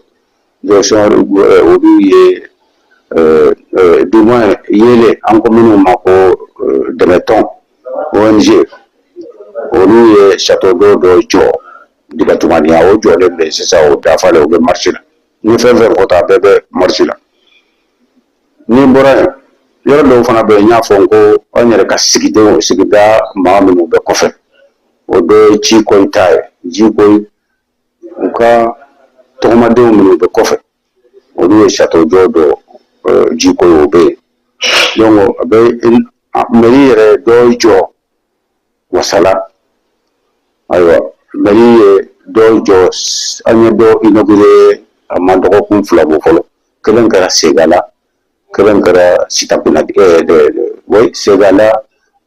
direction, olu ye, du moins yele, an ko minnu ma ko dɛmɛtɔn, ONG, olu ye château d'eau dɔ jɔ Dibatumaniya, o jɔlen bɛ sisan, o dafalen, o bɛ marche la. Ni fɛn fɛn fɔta, a bɛɛ bɛ marche la. Ni bɔra yen, yɔrɔ dɔw fana bɛ yen, n y'a fɔ n ko an yɛrɛ ka sigidenw, sigida maa minnu bɛ kɔfɛ, o dɔ ye Jikoyi ta ye. Jikoyi, u ka tɔgɔmadenw minnu bɛ kɔfɛ, olu ye château d'eau dɔ Jikoyi, o bɛ yen. Donc a bɛ mairie yɛrɛ dɔ jɔ Wasala. Ayiwa, mairie ye dɔ jɔ, an ye dɔ inauguré a ma dɔgɔkun 2 bɔ fɔlɔ. Kelen kɛra Segala, kelen kɛra Sitakuna, oui, Segala,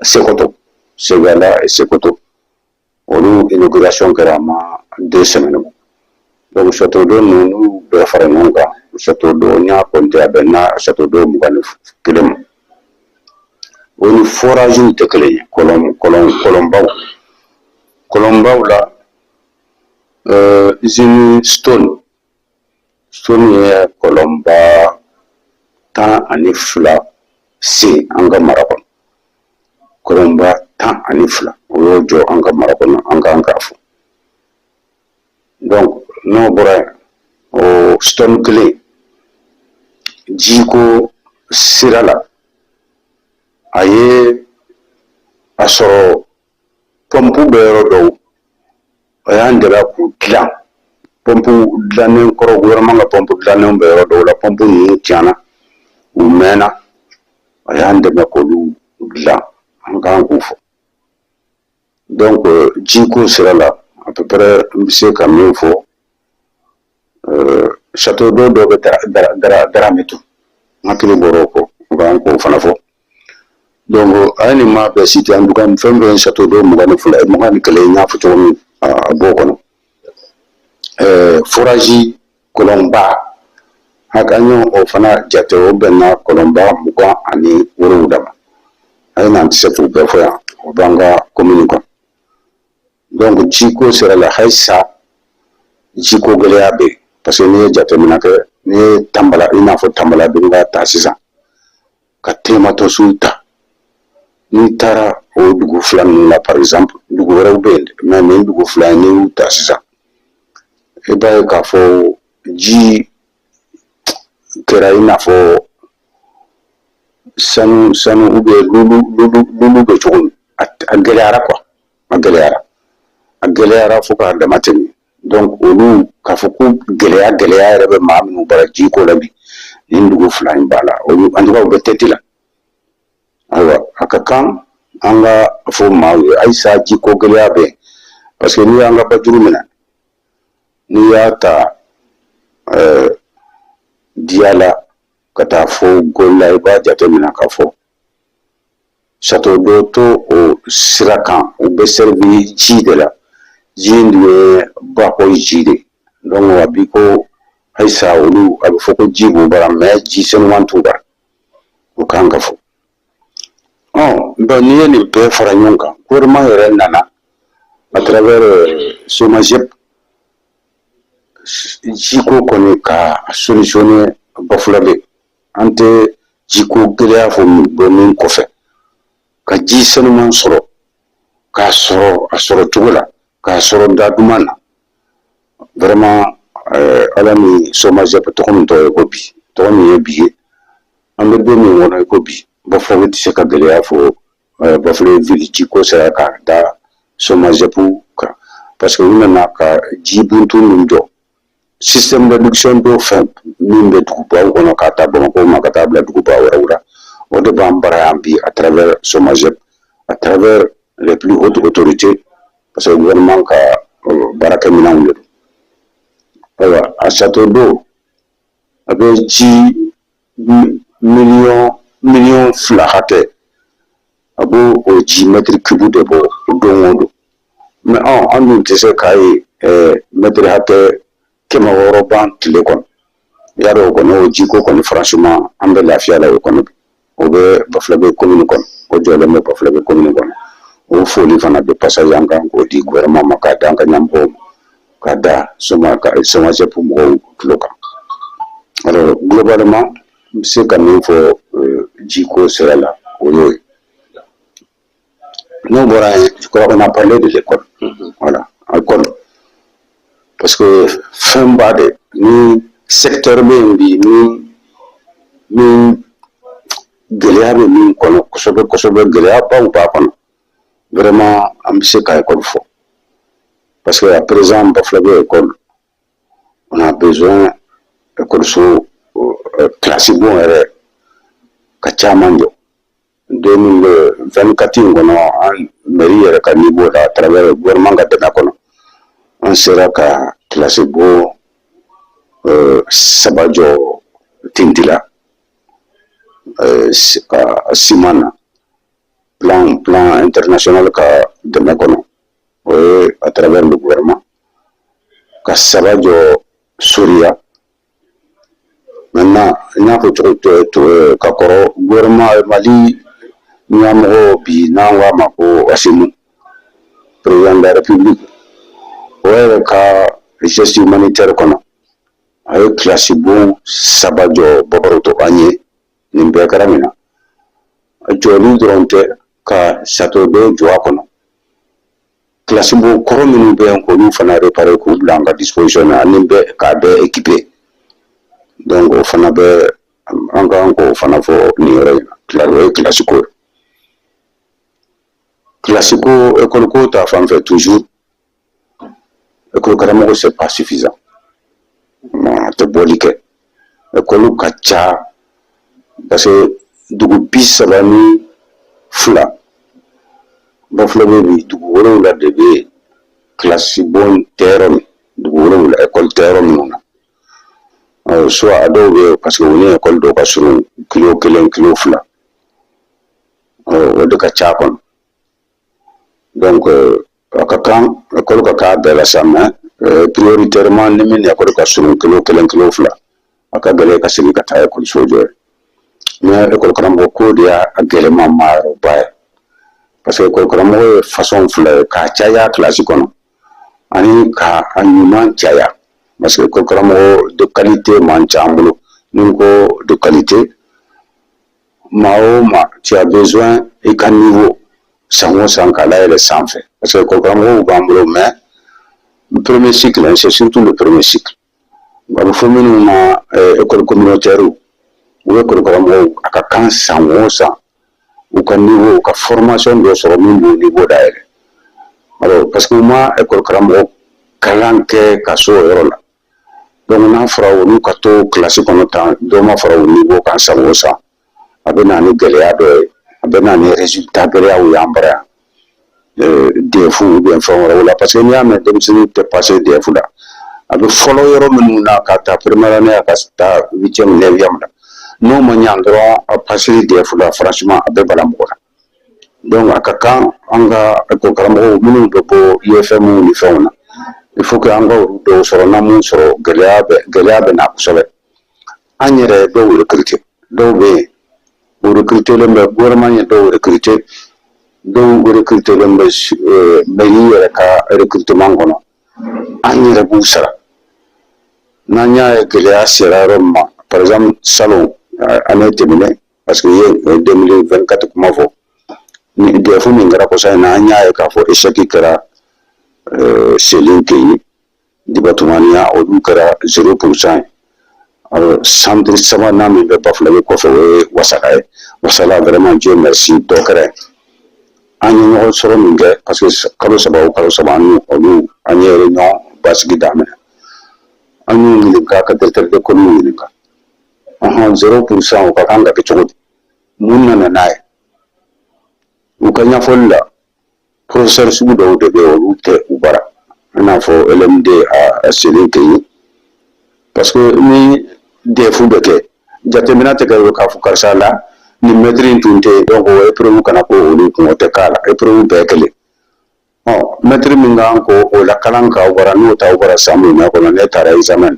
Sekoto, Segala et Sekoto, olu inauguration kɛra a ma 2 semaines bɔ. Donc château d'eau ninnu, n'u bɛɛ fara ɲɔgɔn kan, château d'eau, n y'a compté, a bɛn na château d'eau 21 ma. O ni forage tɛ kelen ye, kɔlɔn kɔlɔn kɔlɔnbaw kɔlɔnbaw la. Usine Stone, Stone ye kɔlɔnba 12 sen an ka mara kɔnɔ, kɔlɔnba 12, o y'o jɔ an ka mara kɔnɔ, an kan k'a fɔ. Donc n'o bɔra yen, o Stone kelen, jiko sira la, a ye a sɔrɔ pɔnpu bɛ yɔrɔ dɔw, a y'an dɛmɛ k'u dilan. Pɔnpu dilannen kɔrɔ, gouvernement ka pɔnpu dilannen bɛ yɔrɔ dɔw la, pɔnpu ninnu tiɲɛna, u mɛnna, a y'an dɛmɛ k'olu dilan, an kan k'u fɔ. Donc jiko sira la, à peu près n bɛ se ka min fɔ, château d'eau dɔ bɛ Darametu, n hakili bɔra o kɔ, n kan k'o fana fɔ. Donc a ye nin maa bɛɛ cité. En tout cas, fɛn fɛn château d'eau 22, 21, n y'a fɔ cogo min, a b'o kɔnɔ. Forage kɔlɔnba haka, an y'o o fana jate, o bɛnna kɔlɔnba 27 ma. A ye n'an tɛ se k'u bɛɛ fɔ yan, o b'an ka commune kɔnɔ. Donc jiko sira la, halisa jiko gɛlɛya bɛ yen, parce que n'i ye jateminɛ kɛ, n'i ye Tanbala, i n'a fɔ Tanbala Dunga ta sisan, ka Tematɔsiw ta, n'i taara o dugu fila ninnu la, par exemple, dugu wɛrɛw bɛ yen, mais nin dugu fila in, n'i y'u ta sisan, i b'a ye k'a fɔ ji kɛra i n'a fɔ sanu sanu ou bien lulu lulu lulu bɛ cogo min, a gɛlɛyara quoi, a gɛlɛyara, a gɛlɛyara fo k'a dama tɛmɛ. Donc olu k'a fɔ ko gɛlɛya gɛlɛya yɛrɛ bɛ maa minnu bara jiko la bi, nin dugu fila in b'a la, olu en tout cas u bɛ tête la. Ayiwa, a ka kan an ka fɔ maaw ye, halisa jiko gɛlɛya bɛ yen, parce que n'i y'an ka bajuru minɛ, n'i y'a ta Diyala ka taa fo Gola, i b'a jateminɛ k'a fɔ château d'eau to o sira kan, u bɛ servi ji de la, ji in dun ye bakɔ ji de. Donc a bi ko halisa olu, a bɛ fɔ ko ji b'u bara, mais ji senuman t'u bara, o kan ka fɔ. Ɔ bon, n'i ye nin bɛɛ fara ɲɔgɔn kan, gouvernement yɛrɛ nana à travers SOMAGEP, jiko kɔni ka solutionner Bafulabe. An tɛ jiko gɛlɛya fɔ bɔ min kɔfɛ, ka ji senuman sɔrɔ, k'a sɔrɔ a sɔrɔ cogo la, k'a sɔrɔ da duman na, vraiment, Ala ni SOMAGEP tɔgɔ min tɔgɔ ye ko bi, tɔgɔ min ye bi ye, an bɛ don min kɔnɔ i ko bi, Bafulabe tɛ se ka gɛlɛya fɔ Bafulabe ville jiko sera k'a da SOMAGEP kan, parce que u nana ka ji buntu min jɔ. Système d'adduction d'eau fɛn min bɛ dugubaw kɔnɔ, k'a ta Bamakɔ ma ka taa bila duguba wɛrɛw la, o de b'an bara yan bi à travers SOMAGEP, à travers les plus hautes autorités, parce que gouvernement ka baarakɛminɛnw de don. Ayiwa, a château d'eau a bɛ ji miliyɔn 2 hakɛ, a b'o o ji mètre cube de bɔ don o don. Mais an dun tɛ se k'a ye mètre hakɛ 600 ban tile kɔnɔ. I y'a dɔn, o kɔni, o jiko kɔni, franchement, an bɛ lafiya la o kɔnɔ. O bɛ Bafulabe commune kɔnɔ, o jɔlen bɛ Bafulabe commune kɔnɔ. O foli fana de passage, an kan k'o di gouvernement ma, k'a da an ka ɲɛmɔgɔw ma, k'a da Soma ka SOMAGEP mɔgɔw tulo kan. Alors, globalement, n bɛ se ka min fɔ jiko sira la, o y'o ye. N'o bɔra yen, je crois qu'on a parlé de l'école. Voilà, école, parce que fɛnba de ni secteur bɛ yen bi ni gɛlɛya bɛ min kɔnɔ kosɛbɛ kosɛbɛ, gɛlɛyabaw b'a kɔnɔ vraiment, an bɛ se ka école fɔ, parce que à présent, Bafulabe école, on a besoin école so, classe bon yɛrɛ ka caman jɔ. 2024 in kɔnɔ, an mairie yɛrɛ ka niveau la, à travers gouvernement ka dɛmɛ kɔnɔ, an sera ka classe bon saba jɔ Tintila ka siman na, plan international ka dɛmɛ kɔnɔ, o ye à travers le gouvernement, ka saba jɔ Soriya. Maintenant, n y'a fɔ cogo ka kɔrɔ, gouvernement Mali ɲɛmɔgɔ bi, n'an ko a ma ko Assimi, président de la République, o yɛrɛ ka geste humanitaire kɔnɔ, a ye kilasi bon saba jɔ Babaroto an ye. Nin bɛɛ kɛra min na, jɔli dɔrɔn tɛ, ka château d'eau jɔ a kɔnɔ, kilasi bon kɔrɔ minnu bɛ yen, k'olu fana réparer, k'u bila an ka disposition na, ani bɛɛ k'a bɛɛ équiper. Donc o fana bɛ an kan k'o fana fɔ nin yɔrɔ in na. O ye kilasi ko ye. Kilasi ko, école ko ta fan fɛ, toujours école karamɔgɔ, c'est pas suffisant, a tɛ bɔli kɛ. École ka ca, parce que dugu 32 Bafulabe bi, dugu 7 de bɛ yen kilasi bon tɛ yɔrɔ min, dugu 7 école tɛ yɔrɔ minnu na. Soit a dɔw bɛ yen, parce que u ni école dɔw ka surun kilo 1, kilo 2, o de ka ca kɔnɔ. Donc a ka kan école ka k'a bɛɛ la sa, mais prioritairement, ni min ni école ka surun kilo 1, kilo 2, a ka gɛlɛn ka segin ka taa école so jɔ ye. Mais école karamɔgɔ ko de y'a gɛlɛman ma yɔrɔba ye, parce que école karamɔgɔ ye façon fila ye: k'a caya kilasi kɔnɔ ani ka a ɲuman caya, parce que école karamɔgɔ de qualité man ca an bolo. Ni n ko de qualité, maa o maa, tu as besoin i ka niveau san o san k'a layɛlɛ sanfɛ, parce que école karamɔgɔw b'an bolo, mais premier cycle, c'est surtout le premier cycle, a bɛ fɔ minnu ma école communautaire, u bɛ école karamɔgɔw, a ka kan san o san u ka niveau, u ka formation dɔ sɔrɔ min b'u niveau dayɛlɛ. Alors, parce que u ma école karamɔgɔ kalan kɛ ka so o yɔrɔ la. Donc n'a fɔra olu ka to kilasi kɔnɔ tan, dɔ ma fara u niveau kan san o san, a bɛ na ni gɛlɛya dɔ ye, a bɛ na ni résultat gɛlɛyaw y'an bara yan, DEF ou bien fɛn wɛrɛw la, parce que n'i y'a mɛn denmisɛnnin tɛ passer DEF la, a bɛ fɔlɔ yɔrɔ minnu na, ka taa première année ka taa huitième, neuvième la, n'o ma ɲa dɔrɔn, a passer DEF la, franchement, a bɛ bala mɔgɔ la. Donc a ka kan an ka école karamɔgɔw minnu bɛ bɔ IFM ni fɛnw na, il faut que an ka olu dɔw sɔrɔ. N'an m'u sɔrɔ, gɛlɛya bɛ na kosɛbɛ. An yɛrɛ dɔw recruter, dɔw bɛ yen, o recruter len bɛ, gouvernement ye dɔw recruter, dɔw recruter len bɛ mairie yɛrɛ ka recrutement kɔnɔ, an yɛrɛ b'u sara. N'an y'a ye gɛlɛya sera yɔrɔ min ma, par exemple salon année tɛmɛnen, parce que i ye 2024 kuma fɔ, ni DEF min kɛra kɔsa in na, an y'a ye k'a fɔ échec kɛra Seli Keyi, Dibatumaniya, olu kɛra 0% ye. Alors, centre sabanan min bɛ Bafulabe kɔfɛ, o ye Wasala ye. Wasala, vraiment, Dieu merci, dɔ kɛra yen. An ye ɲɔgɔn sɔrɔ min kɛ, parce que kalo 3 o kalo 3, an ni olu an ye réunion basigi daminɛ. An y'u ɲininka, ka directeur d'école ɲininka, ɔhɔn, 0%, o ka kan ka kɛ cogo di? Mun nana n'a ye? U ka ɲɛfɔli la, professeur sugu dɔw de bɛ yen, olu tɛ u bara, i n'a fɔ LMD a selen tɛ yen, parce que ni DEF bɛ kɛ, jateminɛ tɛ kɛ k'a fɔ karisa la nin mɛtiri in tun tɛ yen, donc o épreuve kana ko olu kun, o tɛ k'a la, épreuve bɛɛ kelen. Ɔ mɛtiri min kan ko o la kalan k'aw bara, n'o t'aw bara san mun kɔnɔ, ne taara examen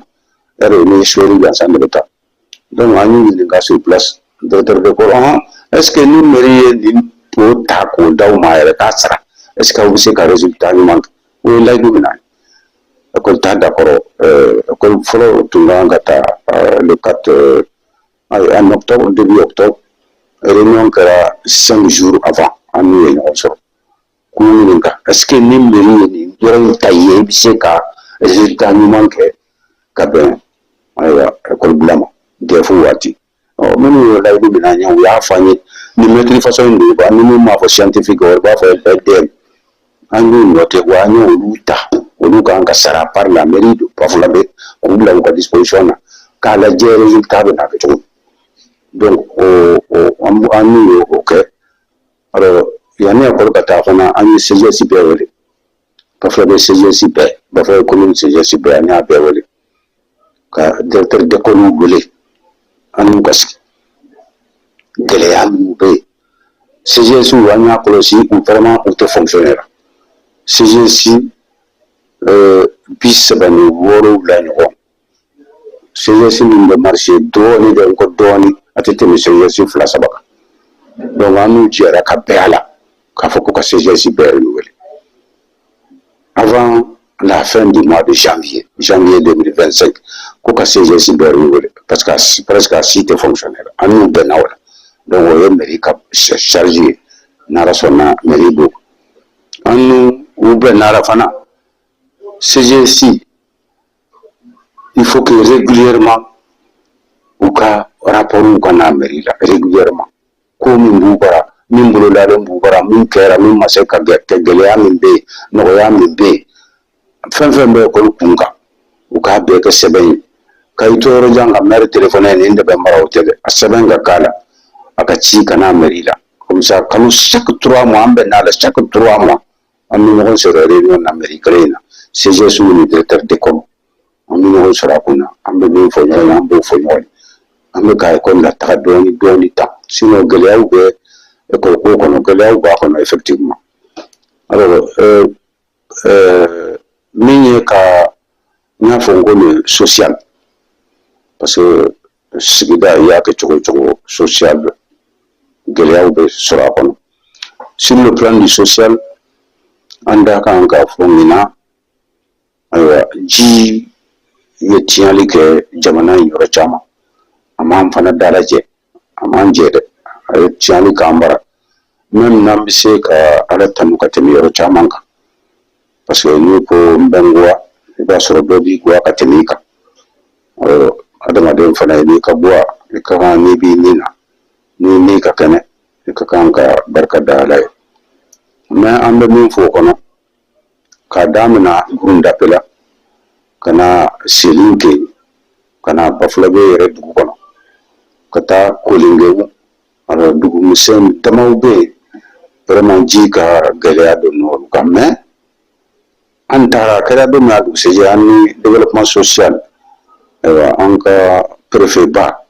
na, yɛrɛ ni échoué gansan de bɛ taa. Donc an y'u ɲininka sur place, directeur d'école, ɔhɔn, est ce que ni mairie ye nin o ta k'o d'aw ma yɛrɛ k'a sara, est ce que aw bɛ se ka résultat ɲuman kɛ? O ye layidu minɛ. École ta d'accord, école fɔlɔ tun kan ka taa le 4 en octobre, début octobre. Réunion kɛra 5 jours avant, an n'u ye ɲɔgɔn sɔrɔ k'u ɲininka, est ce que ni mairie ye nin yɔrɔ in ta ye, i bɛ se ka résultat ɲuman kɛ ka bɛn, ayiwa, école bila ma DEF waati? Ɔ minnu ye layidu minɛ an ye, u y'a fɔ an ye nin mɛtiri façon in de, ni min m'a fɔ scientifique, o b'a fɔ LDM. An y'u noté, wa an y'olu ta, olu kan ka sara par la mairie de Bafoulabé, k'u bila u ka disposition na k'a lajɛ résultat bɛ na kɛ cogo. Donc o an n'u ye o kɛ. Alors yanni école ka taa fana, an ye CGS bɛɛ wele, Bafoulabé CGS bɛɛ, Bafoulabé commune CGS bɛɛ, an y'a bɛɛ wele, ka directeur d'école wele, an n'u ka sigi gɛlɛya minnu bɛ yen. CGS, an y'a kɔlɔsi, u vraiment u tɛ fonctionner la. CGS 37 ɲɔgɔn, CGS min bɛ marcher dɔɔnin dɛ, n ko dɔɔnin, a tɛ tɛmɛ CGS fila saba kan. Donc an n'u jɛra ka bɛn a la k'a fɔ ko ka CGS bɛɛ renouveler avant la fin du mois de janvier, janvier 2025, ko ka CGS bɛɛ renouveler, parce que presque a si tɛ fonctionner la. An n'u bɛnna o la. Donc o ye mairie ka charge ye, n'Ala sɔnna, mairie b'o. An n'u u bɛnna la fana, CGS, il faut que régulièrement u ka rapport ka na mairie la régulièrement, ko min b'u bara, min bolodalen b'u bara, min kɛra, min ma se ka kɛ, gɛlɛya min bɛ yen, nɔgɔya min bɛ yen, fɛn fɛn bɛ école kun kan, u k'a bɛɛ kɛ sɛbɛn ye. Ka i to yɔrɔ jan ka maire téléphone nin de bɛ mara, o tɛ dɛ, a sɛbɛn ka k'a la, a ka ci ka n'a mairie la. Comme ça, kalo, chaque 3 mois, an bɛn n'a la, chaque 3 mois an bɛ ɲɔgɔn sɔrɔ réunion na mairie kelen in na, CGS ni directeur d'école, an bɛ ɲɔgɔn sɔrɔ a kun na, an bɛ min fɔ ɲɔgɔn ye, an b'o fɔ ɲɔgɔn ye. An bɛ ka école lataga dɔɔni dɔɔni tan, sinon gɛlɛyaw bɛ école ko kɔnɔ, gɛlɛyaw b'a kɔnɔ effectivement. Alors min ye ka n y'a fɔ n ko le social, parce que sigida, i y'a kɛ cogo o cogo, social gɛlɛyaw bɛ sɔrɔ a kɔnɔ. Sur le plan du social, an da kan k'a fɔ ɲinan, ayiwa, ji ye tiɲɛli kɛ jamana in yɔrɔ caman. A m'an fana dalajɛ, a m'an jɛ dɛ, a ye tiɲɛli k'an bara. Même n'an bɛ se ka Ala tanu ka tɛmɛ yɔrɔ caman kan, parce que n'i ko n bɛ n goya, i b'a sɔrɔ dɔ b'i goya ka tɛmɛ i kan. Adamaden fana ye, n'i ka goya, i ka kan, n'i b'i nin na, ni n'i ka kɛnɛ, i ka kan ka barika da Ala ye. Mais an bɛ min fɔ o kɔnɔ, k'a daminɛ Gurundape la ka na Selinke, ka na Bafulabe yɛrɛ dugu kɔnɔ, ka taa Kolingewu, alors dugu misɛn damaw bɛ yen, vraiment ji ka gɛlɛya don olu kan. Mais an taara, a kɛra don min a dugusɛjɛ, an ni développement social, ayiwa, an ka préfet ba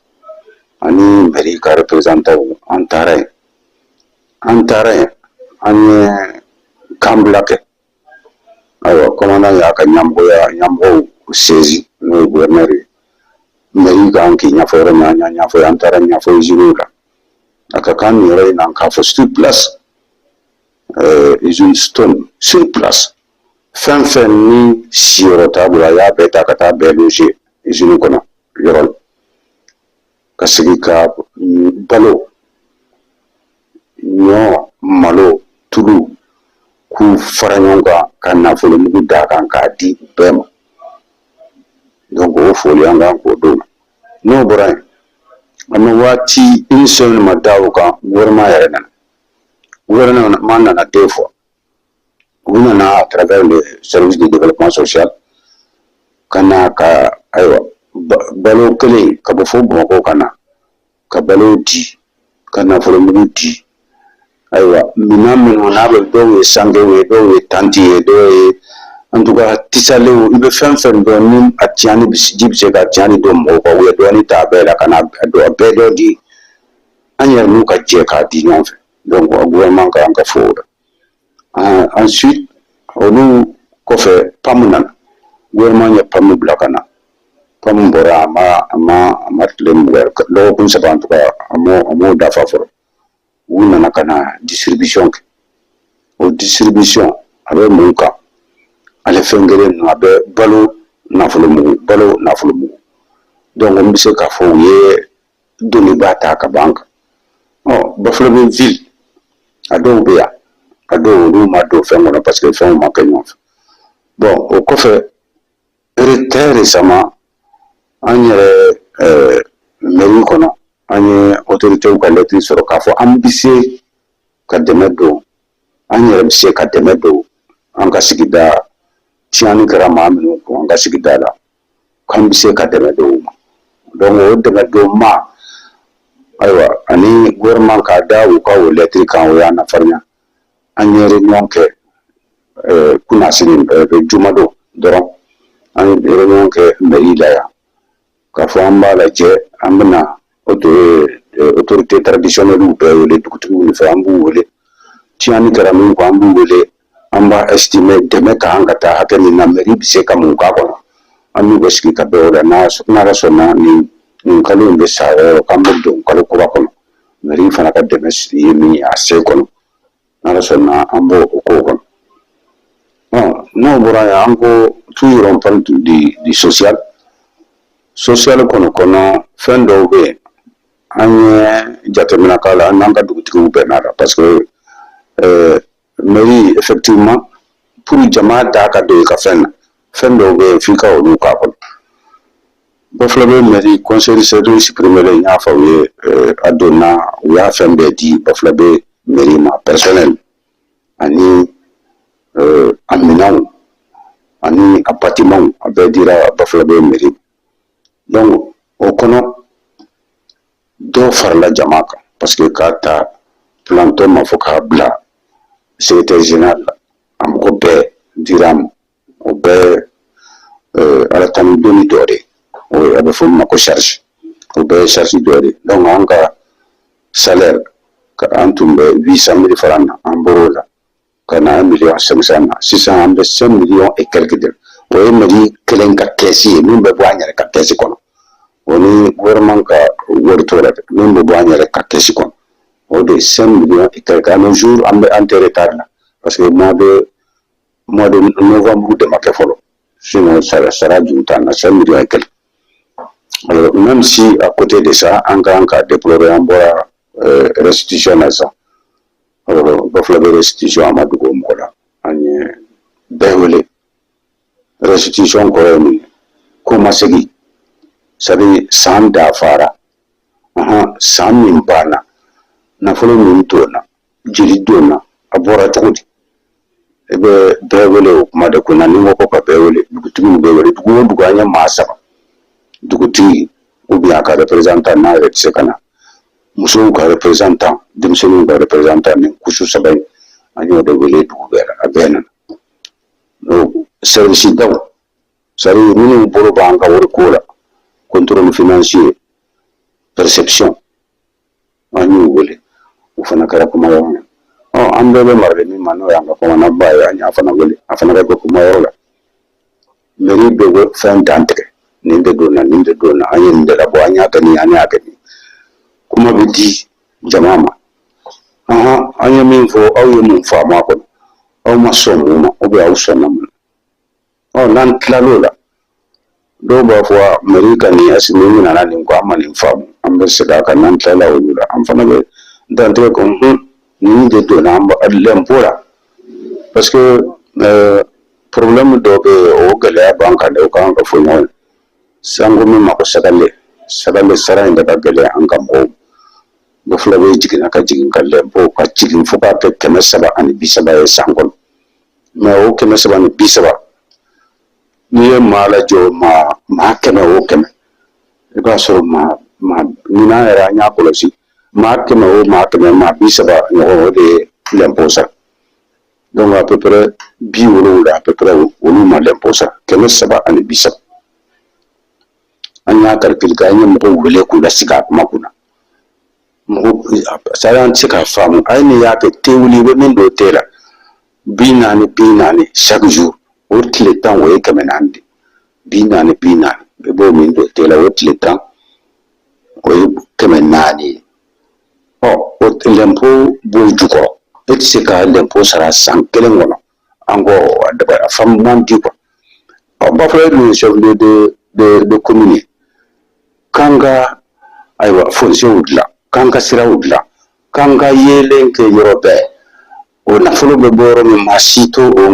ani mairie ka représentant, an taara yen, an taara yen, an ye kan bila kɛ. Ayiwa, commandant y'a ka ɲɛmɔgɔya ɲɛmɔgɔw saisi, n'o ye gouverneur ye. Mairie kan k'i ɲɛfɔ yɔrɔ min, an y'a ɲɛfɔ, an taara ɲɛfɔ usine la. A ka kan nin yɔrɔ in na k'a fɔ sur place, usine Stone, sur place, fɛn fɛn ni siyɔrɔ t'a bolo, a y'a bɛɛ ta ka taa bɛɛ loger usine kɔnɔ yɔrɔ la, ka segin ka balo, ɲɔ, malo, tulu, k'u fara ɲɔgɔn kan ka nafolomugu d'a kan k'a di u bɛɛ ma. Donc o foli an kan k'o d'o ma. N'o bɔra yen, an bɛ waati une semaine ma da o kan, gouvernement yɛrɛ nana, gouvernement nana deux fois. U nana à travers le service de développement social. Ka na ka, ayiwa, balo kelen ka bɔ fo Bamakɔ ka na ka balo di, ka nafolomugu di. Ayiwa, minɛn minnu n'a bɛ, dɔw ye sankew ye, dɔw ye tanti ye, dɔw ye, en tout cas, tisalew, i bɛ fɛn fɛn dɔn ni a tiɲɛni, ji bɛ se ka tiɲɛni don mɔgɔw kan, u ye dɔɔni ta a bɛɛ la ka na a bɛɛ dɔ di. An yɛrɛ n'u ka jɛ k'a di ɲɔgɔn fɛ. Donc gouvernement ka kan ka fo o la. Ensuite, olu kɔfɛ, PAM nana. Gouvernement ye PAM bila ka na. PAM bɔra, a ma tile 20, dɔgɔkun 3 en tout cas, a m'o dafa fɔlɔ. U nana ka na distribution kɛ. O distribution a bɛ mun kan? Ale fɛn kelen ninnu, a bɛ balo, nafolo mugu, balo, nafolo mugu. Donc n bɛ se k'a fɔ u ye doniba ta ka ban kan. Ɔ, Bafulabe ville, a dɔw bɛ yan, a dɔw olu ma don fɛn kɔnɔ parce que fɛnw ma kɛ ɲɔgɔn fɛ. Bon, o kɔfɛ, très récemment, an yɛrɛ mairie kɔnɔ, an ye autorités ka lettre sɔrɔ k'a fɔ an bɛ se ka dɛmɛ don, an yɛrɛ bɛ se ka dɛmɛ don an ka sigida, tiɲɛni kɛra maa minnu kun an ka sigida la, k'an bɛ se ka dɛmɛ don u ma. Donc o dɛmɛ don ma, ayiwa, ani gouvernement k'a da u ka o lettre kan, o y'an nafarinya. An ye réunion kɛ kunnasini jumadon dɔrɔn, an ye réunion kɛ mairie la yan k'a fɔ an b'a lajɛ, an bɛna autorité traditionnelle bɛɛ wele, dugutigiw ni fɛn, an b'u wele, tiɲɛni kɛra min kɔ, an b'u wele, an b'a estimer dɛmɛ ka kan ka taa hakɛ min na, mairie bɛ se ka mun k'a kɔnɔ. An n'u bɛ sigi ka bɛn o la. N'Ala sɔnna, nin kalo in bɛ sa yɔrɔ k'an bɛ don kalo kura kɔnɔ, mairie fana ka dɛmɛ ye min ye a se kɔnɔ, n'Ala sɔnna, an b'o o k'o kɔnɔ. N'o bɔra yan, an ko toujours on parle du social. Social kɔnɔ, fɛn dɔw bɛ yen, an ye jateminɛ k'a la, an n'an ka dugutigiw bɛnna la, parce que mairie, effectivement, pour jama da ka don i ka fɛn na, fɛn dɔw bɛ yen f'i ka olu k'a kɔnɔ. Bafulabe mairie, conseil de supprimé, n y'a fɔ aw ye, a donna, u y'a fɛn bɛɛ di Bafulabe mairie ma, personnel ani a minɛnw ani a bâtiment, a bɛɛ dira Bafulabe mairie. Donc o kɔnɔ, dɔw farala jama kan, parce que k'a ta planton ma fo k'a bila secrétaire général la, a mɔgɔ bɛɛ dira ma. O bɛɛ ala tanu doni dɔ de, o a bɛ fɔ min ma ko charge, o bɛɛ ye charge dɔ de. Donc an ka salaire, an tun bɛ 800 000 francs na, an bɔr'o la ka na 1 million 500 na. Sisan an bɛ 5 millions et quelque de. O ye mairie kelen ka caisse ye, min bɛ bɔ an yɛrɛ ka caisse kɔnɔ. O ni gouvernement ka wari t'o la dɛ, min bɛ bɔ an yɛrɛ ka caisse kɔnɔ, o de ye 5 millions et quelque. À nos jours, an bɛ, an tɛ retard la, parce que mois de novembre de ma kɛ fɔlɔ, sinon sara juru t'an na, 5 millions et quelque. Alors, même si à côté de ça, an kan ka déplorer, an bɔra restitution na sisan. Alors Bafulabe restitution, a ma dogo mɔgɔ la, an ye bɛɛ wele. Restitution kɔrɔ ye mun ye? Ko ma segin, c'est à dire san dafara, san min banna, nafolo min donna, jeli donna, a bɔra cogo di? I bɛ bɛɛ wele o kuma de kunna. Ni n ko ka bɛɛ wele, dugutigiw bɛ wele. Dugu o dugu, an ye maa saba: dugutigi ou bien a ka représentant n'a yɛrɛ tɛ se ka na, musow ka représentant, denmisɛnninw ka représentant. Nin couche saba in, an y'o de wele dugu bɛɛ la, a bɛɛ nana. Donc service daw, c'est à dire minnu bolo b'an ka wari ko la, contrôle financier, perception, an y'u wele, o fana kɛra kuma yɔrɔ ye. Ɔ, an bɛɛ bɛ marali min ma, n'o y'an ka commandant ye, an y'a fana wele, a fana ka kɛ kuma yɔrɔ la. Mairie bɛ fɛn dan tigɛ, nin de donna, nin de donna, an ye nin de labɔ, an y'a kɛ nin, an y'a kɛ nin. Kuma bɛ di jama ma: ahan, an ye min fɔ, aw ye mun faamu a kɔnɔ? Aw ma sɔn mun ma, ou bien aw sɔnna mun na? Ɔ, n'an tilal'o la, dɔw b'a fɔ mairie ka nin asimi nana nin ko, an ma nin faamu, an bɛ segin a kan. N'an tilala olu la, an fana bɛ dantigɛ ko nin de donna an l'impôt la, parce que problème dɔ bɛ yen, o gɛlɛya b'an kan dɛ, o kan ka fɔ ɲɔgɔn ye. San ko min ma ko sagale sagale sara in de ka gɛlɛn an ka mɔgɔw. Bafulabe jiginna ka jigin ka l'impôt ka jigin fo k'a kɛ 330 ye san kɔnɔ, mais o 330 N'i ye maa lajɔ, maa 100 o 100, i b'a sɔrɔ maa ɲinan yɛrɛ, an y'a kɔlɔsi, maa 100 o maa 100, maa 30 ɲɔgɔn, o de ye lɛnpo sara. Donc à peu près 70 à peu près, olu ma lɛnpo sara, 330. An y'a calcul kɛ, an ye mɔgɔw wele k'u lasigi a kuma kunna. Mɔgɔ sari, an tɛ se k'a faamu. A ye nin y'a kɛ te wuli, i bɛ min don te la, 40 40 chaque jour, o tile 10, o ye 400 de. 40 40, i b'o min don te la, o tile 10, o ye 400 ye. Ɔ, o lɛnpo b'o jukɔrɔ, e tɛ se ka lɛnpo sara san kelen kɔnɔ. An ko a faamu man di quoi. Ɔ, Bafulabe dun ye chef lieu de commune ye, k'an ka, ayiwa, fonciers dilan, k'an ka siraw dilan, k'an ka yeelen kɛ yɔrɔ bɛɛ, o nafolo bɛ bɔ yɔrɔ min, maa si t'o o